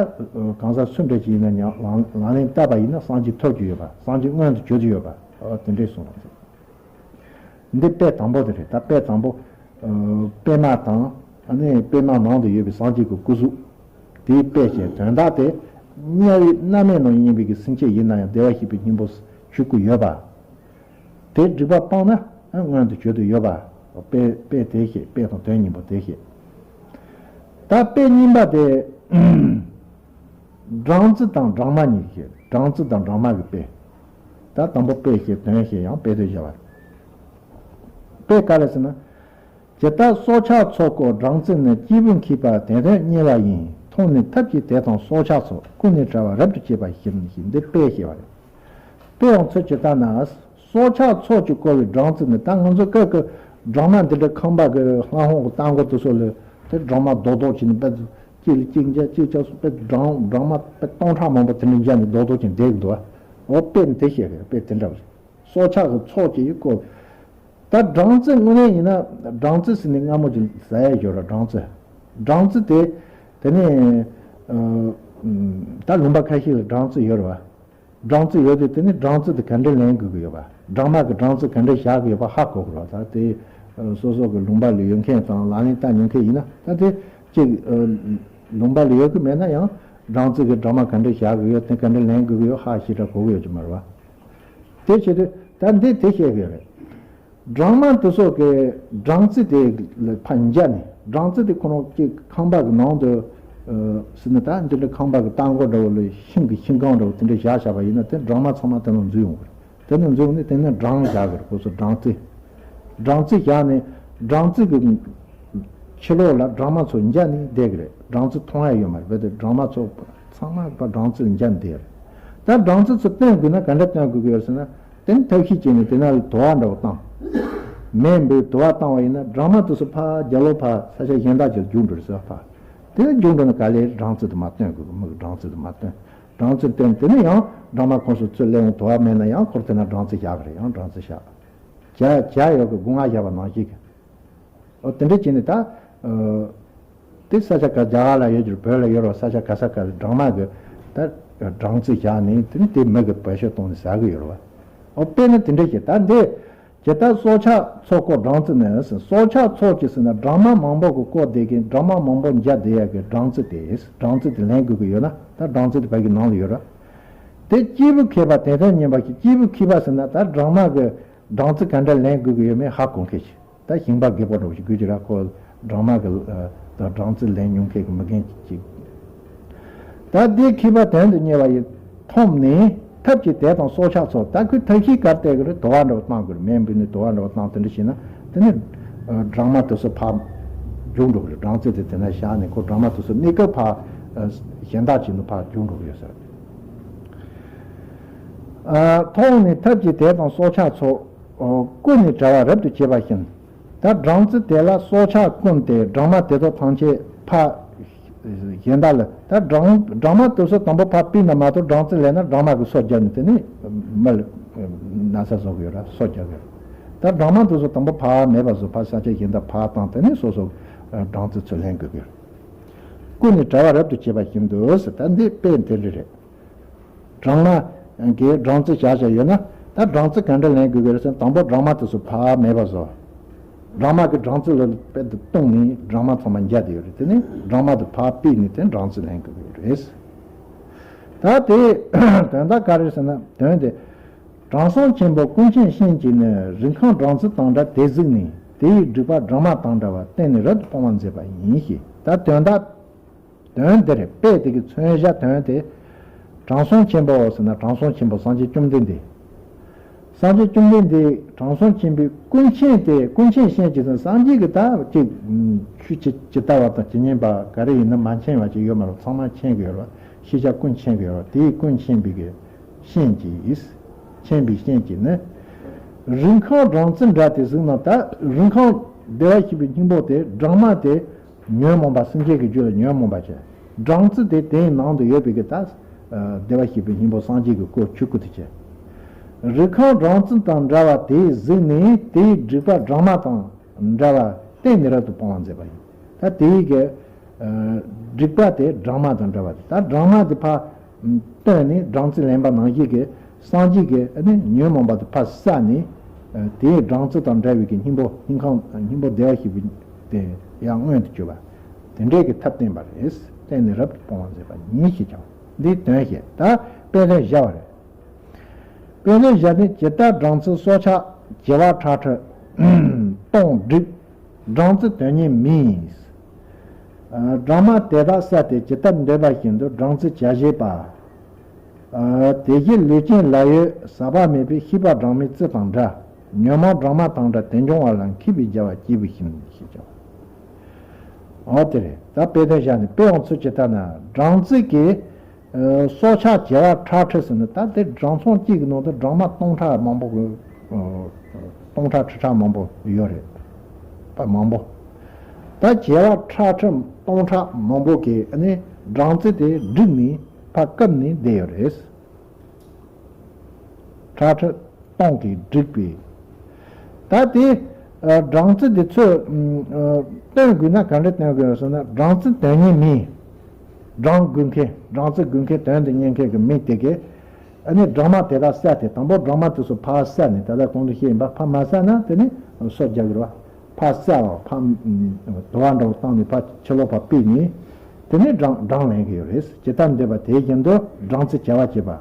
གང་ཟག་སུ་འདྲ་ཞིག་ཡིན་ན་ཡང་ལག་ལག་ལེན་བསྟར་པ་ཡིན་ན་སངས་རྒྱས་ཐོབ་ཀྱི་ཡོད་པ། སངས་རྒྱས་མངོན་དུ་གྱུར་གྱི་ཡོད་པ། ཨོ། དེ་འདྲས་གསུངས་པ་རེད། འདི་དཔེ་དང་པོ་དེ་རེད། ད་དཔེ་དང་པོ། ཨ། པདྨ་དང་། ཨ་ནི་པདྨ་ནང་དུ་ཡོད་པའི་སངས་རྒྱས་ཀྱི་སྐུ་གཟུགས། དེའི་དཔེ་བཤད་དོན་དག་དེ། དམྱལ་བའི་མནར་མེད་ནང་ཡིན་པའི་གི་སེམས་ཅན་ཡིན་ན་ཡང་བདེ་བར་གཤེགས་པའི་སྙིང་པོ་ཆོས་སྐུ་ཡོད་པ། དེ་སྒྲིབ་པ་སྤངས་ན་མངོན་དུ་གྱུར་དུ་ཡོད་པ། དཔེ་དཔེ་དེ་བཤད། དཔེ་དང་དོན་གཉིས་པོ་དེ་བཤད། ད་དཔེ་གཉིས་པ་དེ། སྦྲང་རྩི་དང་སྦྲང་མ་གཉིས་བཤད། སྦྲང་རྩི་དང་སྦྲང་མ་གི་དཔེ། ད་དང་པོ་དཔེ་བཤད། དོན་བཤད། ཡང་དཔེ་དོན་བཤད་པ་རེད། དཔེ་ག་རེ་ཟེར་ན། ཇི་ལྟར་སྲོག་ཆགས་ཚོགས་བསྐོར་སྦྲང་རྩི་ནི། སྐྱེས་བུ་མཁས་པ་དེ་དོན་གཉེར་བ་ཡིས། མཐོང་ནས་ཐབས་ཀྱིས་དེ་དང་སྲོག་ཆགས་སོགས། ཀུན་ནས་བྲལ་བ་རབ་ཏུ་བྱེད་པ་བཞིན། ཞེས་འདི་དཔེ་བཤད་པ་རེད། དཔེ་ཡང་ཚུལ་ཇི་ལྟར་ན། སྲོག་ཆགས་ཚོགས་ཀྱིས་བསྐོར་བའི་སྦྲང་རྩི་ནི། ད་ང་ཚོ་སྐབས་ཀྱི་སྦྲང་མ་འདི་འདྲ་ཁང་པ་གི་ལྷ་ཧོང་གི་ལྟག་མགོ་དེ་ཚོ་ལ་དེ་སྦྲང་མ་རྡོག་རྡོག་བྱས་ནས་དཔེ་གཅིག་ལ་གཅིག་འཇལ་གཅིག་འཇལ་སོང་། དཔེ་སྦྲང་སྦྲང་མ་དཔེ་སྟོང་ཕྲག་མང་པོ་དེ་འདྲ་འཇལ་ནས་རྡོག་རྡོག་བྱས་ནས་བསྡད་ཀྱི་འདུག་པ། འོ་དཔེ་ནི་དེ་བཤད་གི། དཔེ་དེ་འདྲ་བ་རེད། སྲོག་ཆགས་ཀྱི་ཚོགས་ཀྱིས་བསྐོར། ད་སྦྲང་རྩི་དངོས་གནས་ཡིན་ན་སྦྲང་རྩི་ཟེར་ནས་སྔ་མོ་ཅིག་ཟ་ཡ་ཡོད་ར། སྦྲང་རྩི། སྦྲང་རྩི་དེ་དེ་ནས་ད་ལུང་པ་ཁ་ཤས་ལ་སྦྲང་རྩི་ཡོད་ར་བ། སྦྲང་རྩི་ཡོད་དུས་དེ་ནས་སྦྲང་རྩི་དེ་ག་འདྲ་ལེན་དགོས་ཀྱི་ཡོད་པ། སྦྲང་མ་གི་སྦྲང་རྩི་ག་འདྲ་བཞག་གི་ཡོད་པ་ཧ་གོ་དགོས་ར། ད་དེ་སོ་སོ་གི་ལུང་པ་ལ་ཡོད་མཁན་དང་ལག་ལེན་བསྟར་མྱོང་མཁན་ཡིན་ན་ད་དེ་གཅིག་ལུང་པ་ལ་ཡོད་གི་མེད་ན་ཡང་སྦྲང་རྩི་གི་སྦྲང་མ་ག་འདྲ་བཞག་གི་ཡོད་དེ་ག་འདྲ་ལེན་དགོས་ཀྱི་ཡོད་ཧ་ཤེས་ར་གོ་གི་ཡོད་ཀྱི་མ་རེད་བ། དེ་བྱེད་དུས་ད་འདི་དེ་བཤད་གི་ཡོད་རེད། སྦྲང་མ་དེ་ཚོ་གི་སྦྲང་རྩི་དེ་ལ་ཕར་འཇབ་ནས་སྦྲང་རྩི་དེ་ཁོ་རང་གཅིག་ཁང་པ་གི་ནང་དུ་ཟེར་ན་ད་འདི་འདྲ་ཁང་པ་གི་ལྟག་མགོ་འདྲ་བོ་ལ་ཤིང་གི་ཤིང་སྒང་འདྲ་བོ་དེ་འདྲ་བཞག་བཞག་པ་ཡིན་ན་དེ་སྦྲང་མ་ཚང་མ་དེ་ནང་འཛུལ་ཡོང་གི་རེད། དེ་ནས་འཛུལ་ནས་དེ་ནས་སྦྲང་བཞག་གི་རེད། ཁོ་ཚོ་སྦྲང་རྩི། སྦྲང་རྩི་བཞག་ནས་སྦྲང་རྩི་གི་ཕྱི་ལོགས་ལ་སྦྲང་མ་ཚོ་འཇབ་ནས་བསྡད་ཀྱི་རེད། སྦྲང་རྩི་མཐོང་ཡ་ཡོད་མ་རེད། བས་དེ་སྦྲང་མ་ཚོ་ཚང་མ་ཕར་སྦྲང་རྩི་འཇབ་ནས་བསྡད་ཡོད་རེད། ད་སྦྲང་རྩི་ཚོ་བཏོན་དགོས་ན་ག་འདྲ་བཏོན་དགོས་ཀྱི་ཡོད་ཟེར་ན། དེ་ནས་ཐབས་ཤེས་བྱས་ནས་དེ་ན་ལ་དུ་བ་འདྲ་བོ་བཏང་། མེ་འབུད་དུ་བ་བཏང་བ་ཡིན་ན་སྦྲང་མ་དེ་ཚོ་ཕར་རྒྱབ་ལོགས་ཕར་ས་ཆ་གཞན་དག་ཅིག་ལ་རྒྱུག་འགྲོ་རེད་ཟེར་བ། ཕར་དེ་རྒྱུག་འགྲོ་ན་ག་ལེར་སྦྲང་རྩི་དེ་མར་བཏོན་དགོས་ཀྱི། མི་གི་སྦྲང་རྩི་དེ་མར་བཏོན། སྦྲང་རྩི་བཏོན་དེ་ནས་ཡང་སྦྲང་མ་ཁོང་ཚོ་ཚུར་སླེབས་འོང་། དུ་བ་མེད་ན་ཡང་ཁོར་དེ་ན་སྦྲང་རྩི་བཞག་གི་རེད། ཡང་སྦྲང་རྩི་བཞག་བྱ་བྱ་ཡོད་གི་སྒོ་ང་བཞག་པ་ནང་བཞིན་གི། ཨོ་དེ་འདྲ་བྱས་ནས་ད། ཨ། དེ་ས་ཆ་ག་རྒྱ་གར་ལ་ཡོད་རྒྱུ་བོད་ལ་ཡོད་རེད་བ། ས་ཆ་ག་ས་ག་ལ་སྦྲང་མ་གི་ད་སྦྲང་རྩི་བཞག་ནས་དེ་ནི་དེ་མི་གི་བེད་སྤྱོད་གཏོང་ནས་ཟ་གི་ཡོད་རེད་བ། ཨོ་དཔེར་ན་དེ་འདྲ་བྱས་ད་འདི་ཇི་ལྟར་སྲོག་ཆགས་ཚོ་བཀོལ་སྦྲང་རྩི་ནི་ཟེར། སྲོག་ཆགས་ཚོ་ཅི་ཟེར་ན་སྦྲང་མ་མང་པོ་གི་བཀོལ་བསྡད་མཁན་སྦྲང་མ་མང་པོ་འཇབ་བསྡད་ཡ་གི་སྦྲང་རྩི་དེ། སྦྲང་རྩི་དེ་ལེན་དགོས་ཀྱི་ཡོད་ན་ད་སྦྲང་རྩི་དེ་བོད་ཀྱི་ནང་ལ་ཡོད་རེད། དེ་སྐྱེས་བུ་མཁས་པ་དེ་དོན་གཉེར་པ་ཞིག་སྐྱེས་བུ་མཁས་པ་ཟེར་ན་ད་སྦྲང་མ་གི་སྦྲང་རྩི་ག་འདྲ་ལེན་དགོས་ཀྱི་ཡོད་མེད་ཧ་གོ་མཁན་ཞིག་ད་ཞིང་པ་རྒད་པོ་འདྲ་བོ་ཞིག་དགོས་ཀྱི་ར། ཁོ་སྦྲང་མ་གི་ཨ་ད་སྦྲང་རྩི་ལེན་མྱོང་མཁན་གྱི་མི་རྒན་ཅིག་ད་དེ་མཁས་པ་དོན་དུ་གཉེར་བ་ཡིས་འཐོམས་ནས་ཐབས་ཀྱིས་དེ་དང་སྲོག་ཆགས་ཚོ། ད་ཁོས་ཐབས་ཤེས་ག་རེ་བལྟས་ཀྱི་རེད། དུ་བ་འདྲ་བོ་བཏང་དགོས་རེད། མེ་འབུད་ནས་དུ་བ་འདྲ་བོ་བཏང་དེ་འདྲ་བྱས་ན་དེ་ནི་ཨ་སྦྲང་མ་དེ་ཚོ་ཕར་རྒྱུག་འགྲོ་གི་རེད། སྦྲང་རྩི་དེ་དེ་ན་བཞག་ནས་ཁོ་སྦྲང་མ་དེ་ཚོ་གནས་སྐབས་ཕར་ཨ་གཞན་དག་ཅིག་ནང་ཕར་རྒྱུག་འགྲོ་གི་ཡོད་ཟེར། ཨ་འཐོམས་ནས་ཐབས་ཀྱིས་དེ་དང་སྲོག་ཆགས་ཚོ། ཨོ་ཀུན་ནས་བྲལ་བ་རབ་ཏུ་བྱེད་པ་བཞིན། ད་སྦྲང་རྩི་དེ་ལ་སྲོག་ཆགས་ཀུན་ཏེ་སྦྲང་མ་དེ་དག་ཐམས་ཅད་ཕར་གཞན་དག་ལ་ད་སྦྲང་སྦྲང་མ་དེ་ཚོ་དང་པོ་ཕར་ཕུད་ན་མ་གཏོགས་སྦྲང་རྩི་ལེན་ན་སྦྲང་མ་གིས་སོ་བརྒྱབ་ནས་དེ་ནས་མི་ལ་ན་ཚ་བཟོ་གི་ཡོད་ར། སོ་བརྒྱབ་ཡོད་ར། ད་སྦྲང་མ་དེ་ཚོ་དང་པོ་ཕར་མེད་པ་བཟོ། ཕར་ས་ཆ་གཞན་དག་ཕར་བཏང་དེ་ནས་སོ་སོ་སྦྲང་རྩི་ཚུར་ལེན་དགོས་ཀྱི་ཡོད་ར། ཀུན་ནས་བྲལ་བ་རབ་ཏུ་བྱེད་པ་བཞིན་དུ་ཟེར། ད་འདི་དཔེ་དེ་འདྲ་རེད། སྦྲང་མ་གིས་སྦྲང་རྩི་བཞག་བཞག་ཡོད་ན་ད་སྦྲང་རྩི་ག་འདྲ་ལེན་དགོས་ཀྱི་རེད་ཟེར་ན་དང་པོ་སྦྲང་མ་དེ་ཚོ་ཕར་མེད་པ་བཟོ། སྦྲང་མ་གི་སྦྲང་རྩི་ལ་དཔེ་དེ་བཏུང་ནས་སྦྲང་མ་ཚང་མ་འཇབ་བསྡད་ཡོད་རེད། དེ་ནས་སྦྲང་མ་དེ་ཕར་ཕུད་ནས་དེ་སྦྲང་རྩི་ལེན་དགོས་ཀྱི་རེད། ད་དེ་དོན་དག་ག་རེ་ཟེར་ན་དོན་དེ། དྲང་སྲོང་ཆེན་པོ་ཀུན་མཁྱེན་གཤེན་གྱིས་ནི་རིན་ཁང་སྦྲང་རྩི་དང་འདྲ་དེ་གཟིགས་ནས་དེ་ཡི་སྒྲིབ་པ་སྦྲང་མ་དང་འདྲ་བ་གཏན་ནས་རབ་ཏུ་སྤོང་བར་མཛད་པ་ཡིན་ཞེས། ད་དོན་དག་དོན་འདིར་དཔེ་དེ་གི་མཚོན་བྱ་དོན་དེ། དྲང་སྲོང་ཆེན་པོ་ཟེར་ན་དྲང་སྲོང་ཆེན་པོ་སངས་རྒྱས་བཅོམ་ལྡན་འདས། སངས་རྒྱས་བཅོམ་ལྡན་འདས་དྲང་སྲོང་ཆེན་པོའི་ཀུན་མཁྱེན་དེ་ཀུན་མཁྱེན་གཤེན་གྱིས་ཟེར་ན་སངས་རྒྱས་ཀྱི་ད་ཅིག་ཆོས་ཇི་ཇི་ལྟ་བ་དང་ཇི་སྙེད་པ་ག་རེ་ཡིན་ན་མ་མཁྱེན་པ་ཅིག་ཡོད་མ་རེད། ཚང་མ་མཁྱེན་གྱི་ཡོད་རེད། ཤེས་བྱ་ཀུན་མཁྱེན་གྱི་ཡོད་རེད། དེའི་ཀུན་མཁྱེན་པའི་གི་གཤེན་གྱིས། མཁྱེན་པའི་གཤེན་གྱིས་ནི། རིན་ཁང་སྦྲང་རྩི་འདྲ་དེ་གཟིགས་ན་ད་རིན་ཁང་བདེ་བར་གཤེགས་པའི་སྙིང་པོ་དེ་སྦྲང་མ་དེ་ཉོན་མོངས་པ་སེམས་ཅན་གྱི་རྒྱུད་ལ་ཉོན་མོངས་པ་བྱས། སྦྲང་རྩི་དེ་དེའི་ནང་དུ་ཡོད་པའི་གི་ད་བདེ་བར་གཤེགས་པའི་སྙིང་པོ་སངས་རྒྱས་ཀྱི་སྐུ་ཆོས་སྐུ་དེ་བྱས། རིན་ཁང་སྦྲང་རྩི་དང་འདྲ་བ་དེ་གཟིགས་ནས་དེའི་སྒྲིབ་པ་སྦྲང་མ་དང་། འདྲ་བ་གཏན་ནས་རབ་ཏུ་སྤོང་བར་མཛད་པ་ཡིན། ད་དེའི་གི་སྒྲིབ་པ་དེ་སྦྲང་མ་དང་འདྲ་བ་དེ། ད་སྦྲང་མ་དེ་ཕར་བཏོན་ནས་སྦྲང་རྩི་ལེན་པ་ནང་བཞིན་གྱི་སངས་རྒྱས་ཀྱི་ཨ་ནི་ཉོན་མོངས་པ་དེ་ཕར་བསལ་ནས་དེའི་སྦྲང་རྩི་དང་འདྲ་བའི་གི་སྙིང་པོ་སྙིང་ཁམས་སྙིང་པོ་བདེ་བར་གཤེགས་པའི་དེ་ཡང་མངོན་དུ་གྱུར་པ་དེ་འདྲའི་གི་ཐབས་བསྟན་པ་རེད། གཏན་ནས་རབ་ཏུ་སྤོང་བར་མཛད་པ་ཡིན་ཞེས་ཀྱང་འདིའི་དོན་བཤད། ད་དཔེ་དོན་བཞག་པ་རེད། དཔེ་མཚོན་བཞག་ནས་ཇི་ལྟར་སྦྲང་རྩི་སྲོག་ཆགས་བྱེ་བ་ཁྲག་ཁྲིག་སྟོང་བསྒྲིགས། སྦྲང་རྩི་དོན་གཉེར་མིན། སྦྲང་མ་དེ་དག་བསལ་ཏེ་ཇི་ལྟར་འདོད་པ་བཞིན་དུ་སྦྲང་རྩི་བྱ་བྱེད་པ། དེ་བཞིན་ལུས་ཅན་ལ་ཡོད་ཟག་པ་མེད་པའི་ཤེས་པ་སྦྲང་མའི་རྩི་དང་འདྲ། ཉོན་མོངས་སྦྲང་མ་དང་འདྲ་དེ་འབྱུང་བ་ལ་མཁས་པས་རྒྱལ་བ་སྐྱེས་བུ་བཞིན་ཞེས་བྱ་བ། འོ་དེ་རེད། ད་དཔེ་དོན་བཞག་ནས་དཔེ་ཡང་ཚུལ་ཇི་ལྟར་ན་སྦྲང་རྩི་གི་སྲོག་ཆགས་བྱེ་བ་ཁྲག་ཁྲིག་ཟེར་ནས་ད་དེ་སྦྲང་ཚང་གཅིག་གི་ནང་དུ་སྦྲང་མ་སྟོང་ཕྲག་མང་པོ་གི་སྟོང་ཕྲག་ཁྲི་ཕྲག་མང་པོ་ཡོད་རེད། ད་མང་པོ། ད་བྱེ་བ་ཁྲག་ཁྲིག་སྟོང་ཕྲག་མང་པོ་གིས་ནི་སྦྲང་རྩི་དེ་བསྒྲིགས་ནས་ཕར་བཀབ་ནས་བསྡད་ཡོད་རེད། ཁྲག་ཁྲིག་སྟོང་གིས་བསྒྲིགས་པའི། ད་དེ་སྦྲང་རྩི་དེ་ཚོས་སྟོན་དགོས་ན་ག་འདྲ་སྟོན་དགོས་ཟེར་ན། སྦྲང་རྩི་དོན་གཉེར་མི། སྦྲང་དགོས་མཁན། སྦྲང་རྩི་དགོས་མཁན། དོན་དུ་གཉེར་མཁན་གྱི་མི་དེ་གས། ཨ་ནི་སྦྲང་མ་དེ་དག་བསད་དེ། དང་པོ་སྦྲང་མ་དེ་ཚོ་ཕར་བསད་ནས། ད་ལྟ་གོང་དུ་བཤད་ཡིན་པ། ཕར་མ་བསད་ན་དེ་ནི་སོ་རྒྱག་གི་རེད་བ། ཕར་བསད་བ། ཕར་དུ་བ་འདྲ་བོ་བཏང་ནས་ཕར་ཕྱི་ལོགས་ཕར་ཕུད་ནས། དེ་ནི་སྦྲང་སྦྲང་ལེན་གྱི་ཡོད་རེད། ཇི་ལྟར་འདོད་པ་དེ་བཞིན་དུ་སྦྲང་རྩི་བྱ་བ་བྱེད་པ།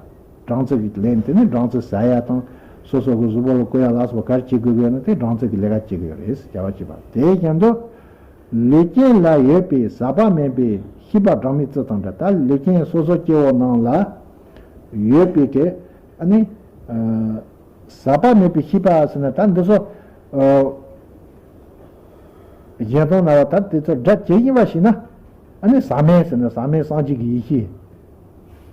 སྦྲང་རྩི་གི་ལེན། དེ་ནི་སྦྲང་རྩི་ཟ་ཡ་དང་། སོ་སོ་གི་གཟུགས་པོ་ལ་བཀོལ་ཡ་ལ་སོགས་པ་ག་རེ་བྱེད་དགོས་ཀྱི་ཡོད་ན་དེ་སྦྲང་རྩི་གི་ལས་ཀ་བྱེད་དགོས་ཡོད་རེད། བྱ་བ་བྱེད་པ། དེ་བཞིན་དུ་ལུས་ཅན་ལ་ཡོད་པའི་ཟག་པ་མེད་པའི་ཤེས་པ་སྦྲང་མའི་རྩི་དང་འདྲ། ད་ལུས་ཅན་སོ་སོ་སྐྱེ་བོ་རྣམས་ལ་ཡོད་པའི་གི་ཨ་ནི་ཟག་པ་མེད་པའི་ཤེས་པ་ཟེར་ན། ད་འདི་ཚོ་གཞན་དོན་ན་ད་དེ་ཚོ་སྒྲ་ཇི་བཞིན་པ་ཞིག་ན། ཨ་ནི་ཟག་མེད་ཟེར་ན་ཟག་མེད་སངས་རྒྱས་ཀྱི་ཡེ་ཤེས།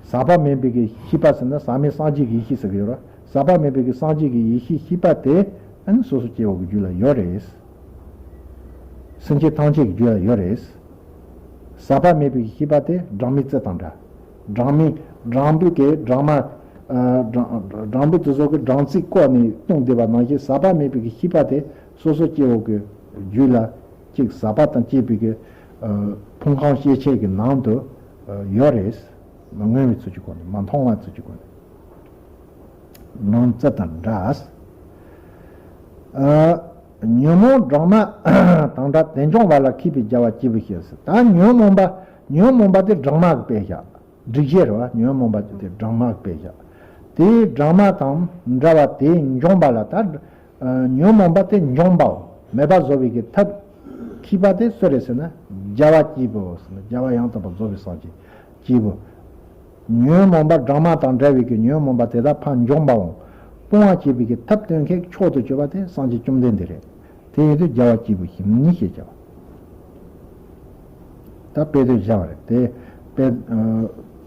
ཟག་པ་མེད་པའི་གི་ཤེས་པ་ཟེར་ན་ཟག་མེད་སངས་རྒྱས་ཀྱི་ཡེ་ཤེས་ཟེར་གི་ཡོད་རེད། ཟག་པ་མེད་པའི་གི་སངས་རྒྱས་ཀྱི་ཡེ་ཤེས་ཤེས་པ་དེ་ཨ་ནི་སོ་སོ་སྐྱེ་བོ་གི་རྒྱུད་ལ་ཡོད་རེད། སེམས་ཅན་ཐམས་ཅད་ཀྱི་རྒྱུད་ལ་ཡོད་རེད། ཟག་པ་མེད་པའི་གི་ཤེས་པ་དེ་སྦྲང་མའི་རྩི་དང་འདྲ། སྦྲང་མའི་སྦྲང་བུ་གི་སྦྲང་མ། ཨ་སྦྲང་སྦྲང་བུ་དེ་ཚོ་གི་སྦྲང་རྩི་བཀོག་ནས་བཏུང་བསྡད་པ་ནང་བཞིན། ཟག་པ་མེད་པའི་གི་ཤེས་པ་དེ་སོ་སོ་སྐྱེ་བོ་གི་རྒྱུད་ལ་གཅིག་ཟག་པ་དང་བཅས་པའི་གི་ཨ་ཕུང་ཁམས་སྐྱེ་མཆེད་ཀྱི་ནང་དུ་ཨ་ཡོད་རེད། མ་མངོན་པའི་ཚུལ་གྱི་སྒོ་ནས། མ་མཐོང་བའི་ཚུལ་གྱི་སྒོ་ནས། སྦྲང་རྩི་དང་འདྲ། ཨ་ཉོན་མོངས་སྦྲང་མ་དང་འདྲ། དེ་འཇོམས་པ་ལ་མཁས་པས་རྒྱལ་བ་སྐྱེས་བུ་བྱེད་ཟེར། ད་ཉོན་མོངས་པ། ཉོན་མོངས་པ་དེ་སྦྲང་མ་གི་དཔེ་བཞག་སྒྲིག་གཞི་རེད་བ། ཉོན་མོངས་པ་དེ་སྦྲང་མ་གི་དཔེ་བཞག་དེ་སྦྲང་མ་དང་འདྲ་བ་དེ་འཇོམས་པ་ལ། ད་ཨ་ཉོན་མོངས་པ་དེ་འཇོམས་པའོ། མེད་པ་བཟོ་བའི་གི་ཐབས་མཁས་པ་དེ་སུ་རེད་ཟེར་ན། རྒྱལ་བ་སྐྱེས་བུ་ཟེར་ན། རྒྱལ་བ་ཡང་དག་པར་རྫོགས་པའི་སངས་རྒྱས་སྐྱེས་བུ། ཉོན་མོངས་པ་སྦྲང་མ་དང་འདྲ་བའི་གི་ཉོན་མོངས་པ་དེ་དག་ཕར་འཇོམས་པའོ། སྤོང་བ་བྱེད་པའི་གི་ཐབས་སྟོན་མཁན་མཆོག་ཏུ་གྱུར་པ་དེ་སངས་རྒྱས་བཅོམ་ལྡན་འདས་རེད། དེ་ཡིན་དུས་རྒྱལ་བ་སྐྱེས་བུ་ཞེས་ནི་ཞེས་བྱ་བ། ད་དཔེ་དེ་བཞག་པ་རེད་དེ། དཔེ་ཨ་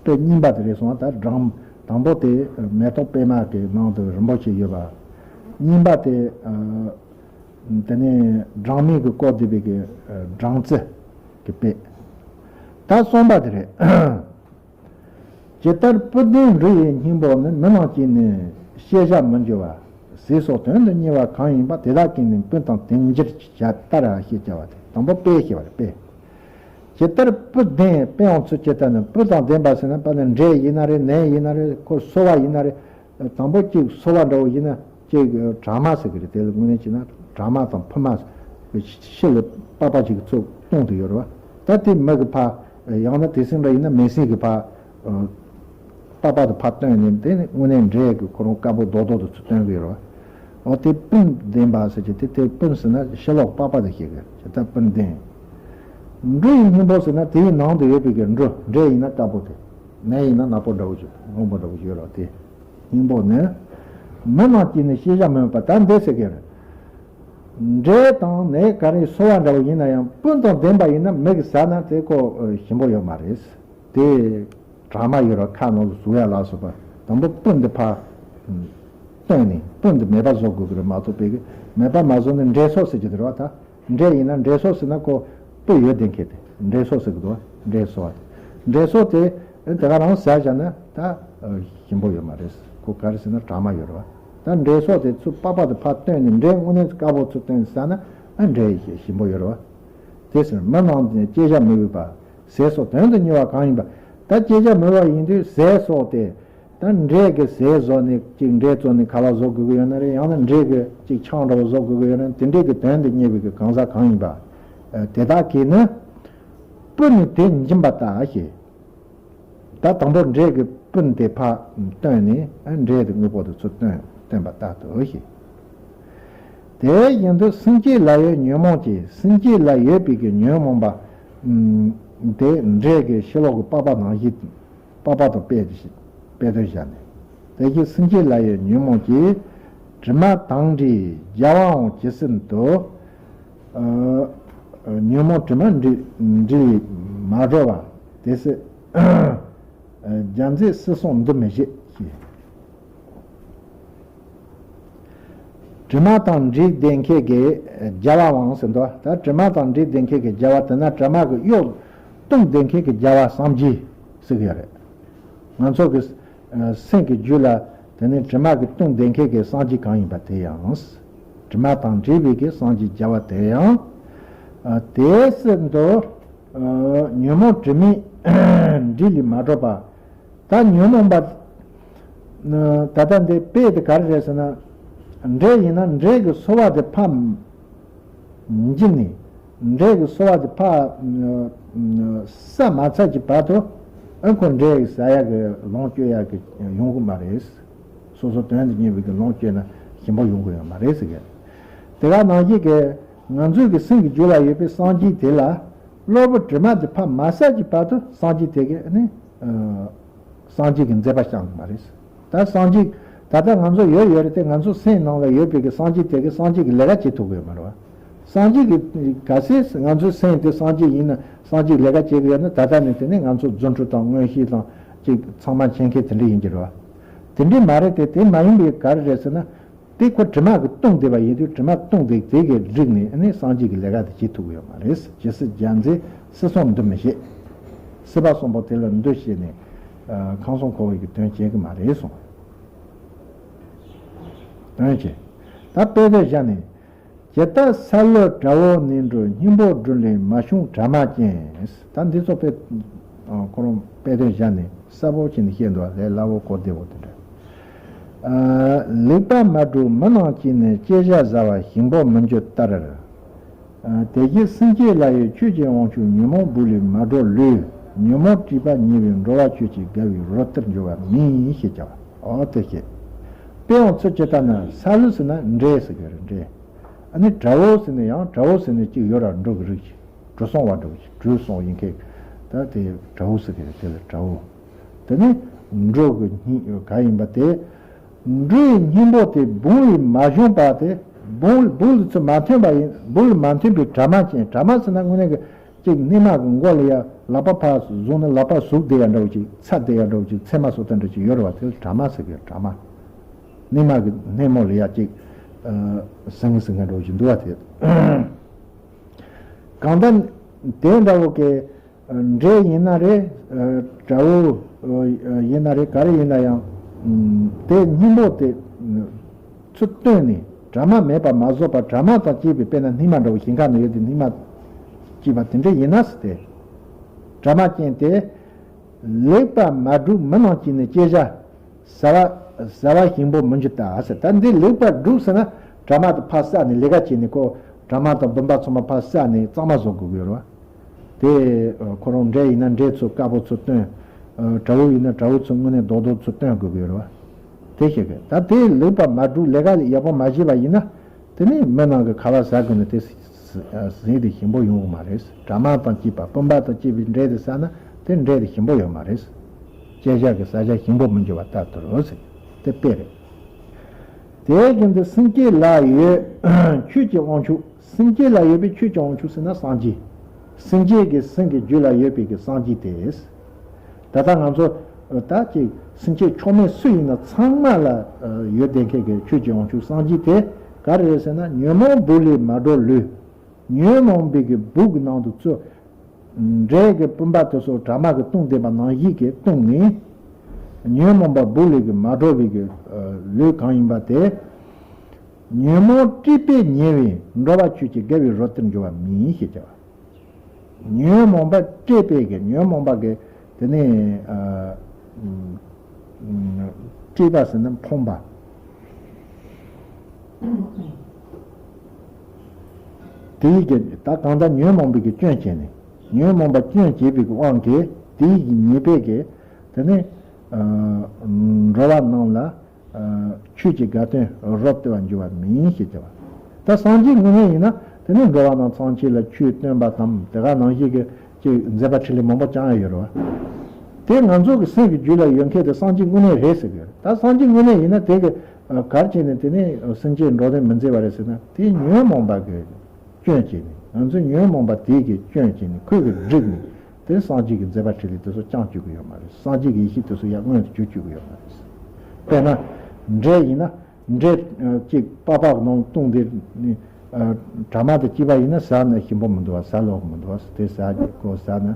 དཔེ་རྙིང་པ་དེ་རེད་སོང་བ། ད་སྦྲང་དང་པོ་དེ་མེ་ཏོག་པད་མ་གི་ནང་དུ་རིན་པོ་ཆེ་ཡོད་པ། གཉིས་པ་དེ་ཨ་དེ་ནས་སྦྲང་མས་གི་བཀོག་བསྡད་པའི་གི་ཨ་སྦྲང་རྩི་གི་དཔེ། ད་གསུམ་པ་དེ་རེད། ཇི་ལྟར་སྤུ་ལྡན་འབྲུ་ཡི་སྙིང་པོ་ནི། མི་རྣམས་ཀྱིས་ནི་ཤེས་བྱར་མི་འགྱུར་བ། ཟས་སོགས་དོན་དུ་གཉེར་བ་གང་ཡིན་པ། དེ་དག་གིས་ནི་སྤུན་དང་དེ་འགྱུར་ཇི་ལྟར་ཞེས་བྱ་བ་སྟེ། དང་པོ་དཔེ་ཞེས་པ་རེད། དཔེ། ཇི་ལྟར་སྤུ་ལྡན། དཔེ་ཡང་ཚུལ་ཇི་ལྟར་ནི། སྤུ་དང་ལྡན་པ་ཟེར་ན་དཔེར་ན་འབྲས་ཡིན་ན་རེད། ནས་ཡིན་ན་རེད། ཁོ་སོལ་བ་ཡིན་ན་རེད། དང་པོ་གཅིག་སོལ་བ་འདྲ་བོ་ཡིན་ན་གཅིག་གྲ་མ་ཟེར་གི་རེད། དེ་ལ་དངོས་གནས་བྱས་ན་གྲ་མ་དང་ཕུ་མ་ཟེར། ཕྱི་ལ་པགས་པ་གཅིག་གི་ཚུར་བཏུང་དུ་ཡོད་རེད་བ། ད་དེ་མི་གི་ཕར། ཡང་ན་དེ་སྲིད་འདྲ་ཡིན་ན་མེ་སྲིན་གི་ཕར། པགས་པ་དུ་ཕར་བཏོན་ནས་དེ་ནི་དངོས་གནས་འབྲས་གི་ཁོ་རང་དཀར་པོ་རྡོག་རྡོག་དུ་ཚུར་བཏོན་གི་ཡོད་རེད་བ། འོ་དེ་སྤུ་ལྡན་པ་ཟེར་གྱི་དེ། དེ་སྤུ་ཟེར་ན་ཕྱི་ལོགས་པགས་པ་དུ་བཤད་གི་རེད། ད་སྤུ་ལྡན། འབྲུ་ཡི་སྙིང་པོ་ཟེར་ན་དེའི་ནང་དུ་ཡོད་པའི་གི་འབྲུ། འབྲས་ཡིན་ན་དཀར་པོ་དེ། ནས་ཡིན་ན་ནག་པོ་འདྲ་བོ་ཅིག་སྔོན་པོ་འདྲ་བོ་ཅིག་ཡོད་རེད་བ། དེ་སྙིང་པོ་ནི། མི་རྣམས་ཀྱིས་ནི་ཤེས་བྱར་མི་འགྱུར་བ། ད་འདི་ཟེར་གི་རེད། འབྲས་དང་ནས་ག་རེ་སོལ་བ་འདྲ་བོ་ཡིན་ན་ཡང་སྤུ་དང་ལྡན་པ་ཡིན་ན་མི་གིས་ཟ་ན་དེ་ཁོ་ཞིམ་པོ་ཡོད་མ་རེད། དེ་གྲ་མ་ཡོད་ར་ཁ་ནང་དུ་ཟུག་ཡ་ལ་སོགས་པ། དང་པོ་སྤུ་འདི་ཕར་བཏོན་ནས་སྤུ་འདི་མེད་པ་བཟོ་དགོས་ཀྱི་རེད་མ་གཏོགས། པའི་གི་མེད་པ་མ་བཟོ་ནས་འབྲས་སོལ་ཟེར་གྱི་འདུག་ར་བ། ད་འབྲས་ཡིན་ན་འབྲས་སོལ་ཟེར་ན་ཁོ་སྤུ་ཡོད་བསྡད་མཁན་དེ་འབྲས་སོལ་ཟེར་གི་འདུག་བ། འབྲས་སོལ་བ། འབྲས་སོལ་དེ་དེ་ག་རང་ཟ་བཞག་ན་ད་ཞིམ་པོ་ཡོད་མ་རེད། ཁོ་ག་རེ་ཟེར་ན་གྲ་མ་ཡོད་ར་བ། ད་འབྲས་སོལ་དེ་ཚུར་པགས་པ་དེ་ཕར་བཏོན་ནས་འབྲས་དངོས་གནས་དཀར་པོ་ཚུར་བཏོན་ནས་ཟ་ན་ཨ་འབྲས་ཞིམ་པོ་ཡོད་ར་བ། དེ་ཟེར་མི་རྣམས་ཀྱིས་ནི་བསྐྱེད་བྱར་མི་འགྱུར་བ། ཟས་སོགས་དོན་དུ་གཉེར་བ་གང་ཡིན་པ། ད་བསྐྱེད་བྱར་མི་འགྱུར་བ་ཡིན་དུས་ཟས་སོགས་དེ། ད་འབྲས་ཀྱི་ཟས་བཟོ་ནས་གཅིག་འབྲས་བཙོས་ནས་ཁ་ལག་བཟོ་དགོས་ཀྱི་ཡོད་ན་རེད། ཡང་ན་འབྲས་ཀྱི་གཅིག་ཆང་འདྲ་བོ་བཟོ་དགོས་ཀྱི་ཡོད་ན་དེ་འདྲས་ཀྱི་དོན་དུ་གཉེར་བའི་གི་གང་ཟག་གང་ཡིན་པ། དེ་དག་གིས་ནི་སྤུ་ནི་དེ་འབྱིན་པ་ལྟ་ཞེས། ད་དང་པོ་འབྲས་ཀྱི་སྤུ་དེ་ཕར་བཏོན་ནས་འབྲས་དེ་དངོས་པོ་དེ་ཚུར་བཏོན་བཏོན་པ་ལྟར་དུ་ཞེས། དེ་བཞིན་དུ་སེམས་ཅན་ལ་ཡོད་ཉོན་མོངས་ཀྱི། སེམས་ཅན་ལ་ཡོད་པའི་གི་ཉོན་མོངས་པ། དེ་འབྲས་ཀྱི་ཕྱི་ལོགས་ཀྱི་པགས་པ་ནང་བཞིན། པགས་པ་དང་དཔེ་དེ་དཔེ་དོན་བཞག་ནས། དེ་བཞིན་སེམས་ཅན་ལ་ཡོད་ཉོན་མོངས་ཀྱི། དྲི་མ་དང་འདྲིས་བརྒྱ་བའང་ཇི་སྲིད་དུ། ཨ་ཉོན་མོངས་དྲི་མ་འདྲི་འདྲི་བས་མ་གྲོལ་བ། དེ་སྲིད་རྒྱ་མཚོའི་སྲིད་གསུམ་འདུ་མི་བྱེད་ཅེས། དྲི་མ་དང་འདྲིས་བསྡད་མཁན་གྱི་བརྒྱ་བའང་ཟེར་འདུག་ད་དྲི་མ་དང་འདྲིས་བསྡད་མཁན་གྱི་བརྒྱ་བ་དེ་ན་དྲི་མ་གི་གཡོགས་བཏུམས་བསྡད་མཁན་གྱི་བརྒྱ་བ་སངས་རྒྱས་ཟེར་གྱི་ཡོད་རེད། ང་ཚོ་གི་སེམས་ཀྱི་རྒྱུད་ལ་དེ་ནས་དྲི་མ་གིས་བཏུམས་བསྡད་མཁན་གྱི་སངས་རྒྱས་གང་ཡིན་པ་དེ་ཡང་། དྲི་མ་དང་བྲལ་བའི་གི་སངས་རྒྱས་བྱ་བ་དེ་ཡང་། ཨ། དེ་སྲིད་དུ། ཨ། ཉོན་མོངས་དྲི་མས་འབྲས་ལས་མ་གྲོལ་བ། ད་ཉོན་མོངས་པ། ད་ལྟ་འདི་དཔེ་དེ་ག་རེ་རེད་ཟེར་ན། འབྲས་ཡིན་ན་འབྲས་ཀྱི་སོལ་བ་དེ་ཕར་འབྱིན་ནས། འབྲས་ཀྱི་སོལ་བ་དེ་ཕར་ཟ་མ་ཚར་གྱི་བར་དུ། ཨ། ཁོ་འབྲས་ཟ་ཡག་གི་ལོངས་སྤྱོད་ཡག་གི་ཡོང་གི་མ་རེད། སོ་སོ་དོན་དུ་གཉེར་བའི་གི་ལོངས་སྤྱོད་ན་ཞིམ་པོ་ཡོང་གི་ཡོད་མ་རེད་ཟེར་གི། དེ་ག་ནང་བཞིན་གི་ང་ཚོའི་གི་སེམས་ཀྱི་རྒྱུད་ལ་ཡོད་པའི་སངས་རྒྱས་དེ་ལ། གློ་བུར་དྲི་མ་དེ་ཕར་མ་ཟ་གྱི་བར་དུ་སངས་རྒྱས་དེ་གི་ནི། ཨ། སངས་རྒྱས་ཀྱི་མཛད་པ་བཤད་གི་མ་རེད། ད་སངས་རྒྱས། ད་ལྟ་ང་ཚོ་ཡོད་ཡོད་རེད་དེ། ང་ཚོ་སེམས་ནང་ལ་ཡོད་པའི་གི་སངས་རྒྱས་དེ་གི་སངས་རྒྱས་ཀྱི་ལས་ཀ་བྱེད་ཐུབ་ཀྱི་ཡོད་མ་རེད་བ། སངས་རྒྱས་ཀྱི་གལ་སྲིད་ང་ཚོའི་སེམས་དེ་སངས་རྒྱས་ཡིན་ན། སངས་རྒྱས་ཀྱི་ལས་ཀ་བྱེད་ཀྱི་ཡོད་ན། ད་ལྟ་ནས་དེ་ནས་ང་ཚོ་རྫུ་འཕྲུལ་དང་མངོན་ཤེས་དང་ཅིག་ཚང་མ་མཁྱེན་མཁན་དེ་འདྲ་ཡིན་གྱི་རེད་བ། དེ་འདྲ་མ་རེད་དེ། དེ་མ་ཡིན་པའི་ག་རེ་རེད་ཟེར་ན། དེ་ཁོ་དྲི་མ་གིས་བཏུམས་བསྡད་པ་ཡིན་དུས། དྲི་མ་བཏུམས་བསྡད་དེ་གི་རིགས་ནས་ནི་སངས་རྒྱས་ཀྱི་ལས་ཀ་དེ་བྱེད་ཐུབ་ཀྱི་ཡོད་མ་རེད། ཇི་སྲིད་རྒྱལ་མཚན་སྲིད་གསུམ་འདུ་མི་ཤེས། སྲིད་པ་གསུམ་པོ་དེ་ལ་འདུ་ཤེས་ནས། ཨ། ཁམས་གསུམ་འཁོར་བའི་གི་དོན་བྱེད་ཀྱི་མ་རེད་གསུངས། དོན་བྱེད། ད་དཔེ་དེ་བཞག་ནས། ཇི་ལྟར་ས་ལུ་དགྲ་བོ་ནས་འགྲོ། སྙིང་པོ་སྦྲུལ་ལས་མ་བྱུང་དྲ་མ་ཅན། ད་འདི་ཚོ་དཔེ། ཨ། ཁོ་རང་དཔེ་དོན་བཞག་ནས་གསལ་པོ་བྱས་ནས་བཤད་འདུག་བ། ལས་སླ་བོ་གོ་བདེ་བོ་དེ་འདྲ། ཨ། ལེགས་པར་མ་བསྒྲུབས་མི་རྣམས་ཀྱིས་ནི། བཅད་བྱ་བཟའ་བ་ཞིམ་པོ་མི་འགྱུར་ལྟར། ཨ། དེ་བཞིན་སེམས་བསྐྱེད་ལ་ཡོད་ཆོས་ཀྱི་དབང་ཕྱུག། ཉོན་མོངས་སྦུག་ལས་མ་གྲོལ་ལུས། ཉོན་མོངས་སྤྲོས་པ་ཉེ་བའི། འགྲོ་བ་ཆོས་ཀྱི་དགའ་བའི་རོ་ལྟར་འགྱུར་བ་མིན་ཞེས་བྱ་བ། འོ་དེ་བཤད། དཔེ་ཡང་ཚུལ་ཇི་ལྟར་ན། ས་ལུ་ཟེར་ན་འབྲས་ཟེར་གྱི་རེད། འབྲས། ཨ་ནི་དགྲ་བོ་ཟེར་ནས་ཡང་། དགྲ་བོ་ཟེར་ནས་གཅིག་ཡོད་ར། འབྲུ་གི་རིགས་ཤིག། འབྲུ་སོང་བ་འདྲ་བོ་ཞིག། འབྲུ་སོང་ཡིན་མཁན། ད་དེ་དགྲ་བོ་ཟེར་གྱི་རེད། དེ་ལ་དགྲ་བོ། དེ་ནི་འབྲུ་གི་སྙིང་ག་ཡིན་པ་དེ། འབྲུའི་སྙིང་པོ་དེ་སྦུག་ལས་མ་བྱུང་བ་དེ། སྦུག་སྦུག་ལ་ཚུར་མ་ཐོན་པ་ཡིན། སྦུག་ལ་མ་ཐོན་པའི་དྲ་མ་ཅན། དྲ་མ་ཟེར་ན་དངོས་གནས་ཀྱི་གཅིག་སྙིགས་མ་གི་མགོ་ལ་ཡ་ལག་པ་ཕར་བཟུང་ན་ལག་པ་ཟུག་བསྡད་ཡ་འདྲ་བོ་ཅིག། ཚ་བསྡད་ཡ་འདྲ་བོ་ཅིག། ཚེར་མ་སོགས་དེ་འདྲ་ཅིག་ཡོད་རེད་བ། དེ་ལ་དྲ་མ་ཟེར་གི། དྲ་མ། སྙིགས་མ་གི་སྣེ་མོ་ལ་ཡ་གཅིག། ཨ། ཟིང་ཟིང་ངེ་འདྲ་བོ་ཅིག་འདུག་བ། དེ། གང་ལྟར་དེ་འདྲ་བོ་གི། ཨ། འབྲས་ཡིན་ན་རེད། ཨ། དགྲ་བོ། ཨ། ཡིན་ན་རེད། ག་རེ་ཡིན་ན་ཡང་། ཨ། དེ་སྙིང་པོ་དེ་ཚུར་བཏོན་ནས། དྲ་མ་མེད་པ་མ་བཟོ་བར། དྲ་མ་དང་བཅས་པའི། དཔེར་ན་སྙིགས་མ་འདྲ་བོ་ཞིང་ཁ་ན་ཡོད་དེ། སྙིགས་མ་བཅས་པ་དེ་འདྲ་ཡིན་ན་ཟེར་ཏེ། དྲ་མ་ཅན་དེ། ལེགས་པར་མ་བསྒྲུབས་མི་རྣམས་ཀྱིས་ནི། བཅད་བྱ་བཟའ་བ་བཟའ་བ་ཞིམ་པོ་མི་འགྱུར་ལྟར་ཟེར། ད་འདི་ལེགས་པར་བསྒྲུབས་ཟེར་ན། དྲ་མ་དེ་ཕར་བསགས་ནས། ལས་ཀ་བྱས་ནས། ཁོ་དྲ་མ་དང་བུམ་པ་ཚང་མ་ཕར་བསགས་ནས་གཙང་མ་བཟོ་དགོས་ཀྱི་ཡོད་རེད་བ། དེ་ཁོ་རང་འབྲས་ཡིན་ན་འབྲས་ཚུར་དཀར་པོ་ཚུར་བཏོན། ཨ། དགྲ་བོ་ཡིན་ན་དགྲ་བོ་ཚུར་དངོས་གནས་རྡོག་རྡོག་ཚུར་བཏོན་དགོས་ཀྱི་ཡོད་རེད་བ། དེ་བཤད་གི། ད་དེ་ལེགས་པར་མ་བསྒྲུབས། ལས་ཀ་ཡག་པོ་མ་བྱས་པ་ཡིན་ན། དེ་ནས་མི་རྣམས་ཀྱིས་ག་པར་ཟ་དགོས་ན། དེ་ཟས་དེ་ཞིམ་པོ་ཡོང་གི་མ་རེད། དྲ་མ་དང་བཅས་པ། བུམ་པ་དང་བཅས་པའི་འབྲས་དེ་ཟ་ན་དེ་འབྲས་དེ་ཞིམ་པོ་ཡོད་མ་རེད། བཅད་བྱ་གི་བཟའ་བྱ་ཞིམ་པོ་མི་འགྱུར་བ་ལྟར་དུ་རོ་ཟེར། དེ་དཔེ་རེད། དེ་བཞིན་དུ་སེམས་བསྐྱེད་ལ་ཡོད་ཆོས་ཀྱི་དབང་ཕྱུག། སེམས་བསྐྱེད་ལ་ཡོད་པའི་ཆོས་ཀྱི་དབང་ཕྱུག་ཟེར་ན་སངས་རྒྱས། སེམས་བསྐྱེད་ཀྱི་སེམས་ཀྱི་རྒྱུད་ལ་ཡོད་པའི་གི་སངས་རྒྱས་དེ། ད་ལྟ་ང་ཚོ་ད་ཅིག་སེམས་བསྐྱེད་མཆོག་དམན་སུ་ཡིན་ན་ཚང་མ་ལ་ཡོད་བསྡད་མཁན་གྱི་ཆོས་ཀྱི་དབང་ཕྱུག་སངས་རྒྱས་དེ་ག་རེ་རེད་ཟེར་ན། ཉོན་མོངས་སྦུག་ལས་མ་གྲོལ་ལུས། ཉོན་མོངས་པའི་གི་སྦུག་གི་ནང་དུ་ཚུར། འབྲས་ཀྱི་བུམ་པ་དེ་ཚོ་དྲ་མ་གིས་བཏུམས་བསྡད་པ་ནང་བཞིན་གྱིས་བཏུམས་ནས། ཉོན་མོངས་པ་སྦུག་ལས་ཀྱི་མ་གྲོལ་བའི་གི་ལུས་གང་ཡིན་པ་དེ། ཉོན་མོངས་སྤྲོས་པས་ཉེ་བའི། འགྲོ་བ་ཆོས་ཀྱི་དགའ་བའི་རོ་ལྟར་འགྱུར་བ་མིན་ཞེས་བྱ་བ། ཉོན་མོངས་པ་སྤྲོས་པས་ཀྱི། ཉོན་མོངས་པ་གི་དེ་ནས། ཨ། ཨ། སྤྲོས་པ་ཟེར་ན་ཕོངས་པ། དེའི་གི་ད་གང་ལྟར་ཉོན་མོངས་པའི་གི་སྐྱོན་བྱས་ནས། ཉོན་མོངས་པ་སྐྱོན་བྱས་པའི་གི་དབང་གིས། དེའི་གི་ཉེས་པས་ཀྱི་དེ་ནས། ཨ། འགྲོ་བ་རྣམས་ལ། ཨ། ཆོས་ཀྱི་དགའ་སྟོན་རོ་སྟེར་བར་འགྱུར་བ་མིན་ཞེས་བྱ་བ། ད་སངས་རྒྱས་དངོས་གནས་ཡིན་ན་དེ་ནི་འགྲོ་བ་རྣམས་ཚངས་ཆེན་ལ་ཆོས་སྟོན་པ་དང་། དེ་ག་ནང་བཞིན་གྱི་ཅིག་མཛད་པ་འཕྲིན་ལས་མང་པོ་བསྐྱངས་ཡ་ཡོད་རེད་བ། དེ་ང་ཚོ་གི་སེམས་ཀྱི་རྒྱུད་ལ་ཡོད་མཁན་དེ་སངས་རྒྱས་དངོས་གནས་རེད་ཟེར་གི་ཡོད། ད་སངས་རྒྱས་དངོས་གནས་ཡིན་ན་དེ་གི་གར་བྱས་ནས་དེ་ནི་སེམས་ཅན་འགྲོ་དོན་མི་མཛད་པ་རེད་ཟེར་ན། དེ་ཉོན་མོངས་པ་གི་སྐྱོན་བྱས་ནས། ང་ཚོ་ཉོན་མོངས་པ་དེ་གི་སྐྱོན་བྱས་ནས། ཁོས་གི་བསྒྲིབས་ནས། དེ་སངས་རྒྱས་ཀྱི་མཛད་པ་འཕྲིན་ལས་དེ་ཚོ་བསྐྱང་བཅུག་གི་ཡོད་མ་རེད། སངས་རྒྱས་ཀྱི་ཡེ་ཤེས་དེ་ཚོ་ཡར་མངོན་དུ་གྱུར་བཅུག་གི་ཡོད་མ་རེད། དཔེར་ན། འབྲས་ཡིན་ན། འབྲས་གཅིག་པགས་པ་ནང་བཏུངས་ཏེ་ནི། ཨ། དྲ་མ་དང་བཅས་པ་ཡིན་ན་ཟ་ན་ཞིམ་པོ་མི་འདུག་བ། ཟ་ལོག་མི་འདུག་བ། དེ་ཟ་རྒྱུ་ཁོ་ཟ་ན་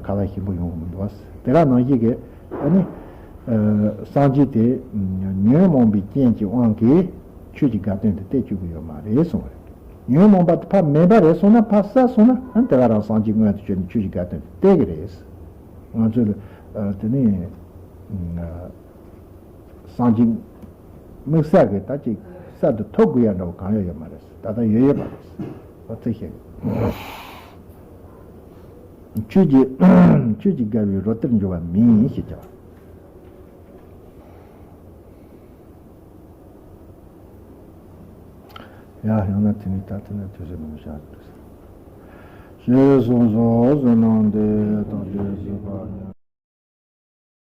ཁ་ལག་ཞིམ་པོ་ཡོང་གི་མི་འདུག་བ། དེ་ག་ནང་བཞིན་གྱི་ཨ་ནི། ཨ། སངས་རྒྱས་དེ་ཉོན་མོངས་པའི་རྐྱེན་གྱི་དབང་གིས། ཆོས་ཀྱི་དགའ་སྟོན་དེ་བསྟན་བཅུག་གི་ཡོད་མ་རེད་གསུངས་པ་རེད། ཉོན་མོངས་པ་དེ་ཕར་མེད་པ་རེད་གསུངས་ན། ཕར་བསལ་སོང་ན། ཨ་ནི་དེ་ག་རང་སངས་རྒྱས་མངོན་དུ་བྱས་ནས་ཆོས་ཀྱི་དགའ་སྟོན་དེ་བསྟན་གི་རེད། ང་ཚོས་ལ་ཨ་དེ་ནས་ཨ་སངས་རྒྱས་དམིགས་བསལ་གྱི་ད་ཅིག་གསར་དུ་ཐོབ་དགོས་ཡ་འདྲ་བོ་གང་ཡང་ཡོད་མ་རེད། ད་ལྟ་ཡོད་ཡོད་པ་རེད། ཨོ་ཚིག་བཤད་གི། ཆོས་ཀྱི་ཆོས་ཀྱི་དགའ་བའི་རོ་སྟེར་འགྱུར་བ་མིན་ཞེས་བྱ་བ། ཡ། ཡང་ན་དེ་ནི་ད་དེ་ན་དུས་སུ་མི་བྱ། ཞེས་གསུངས་སོ། བསོད་ནམས་འདི་ཡིས་ཐམས་ཅད་གཟིགས་པ་ཉིད།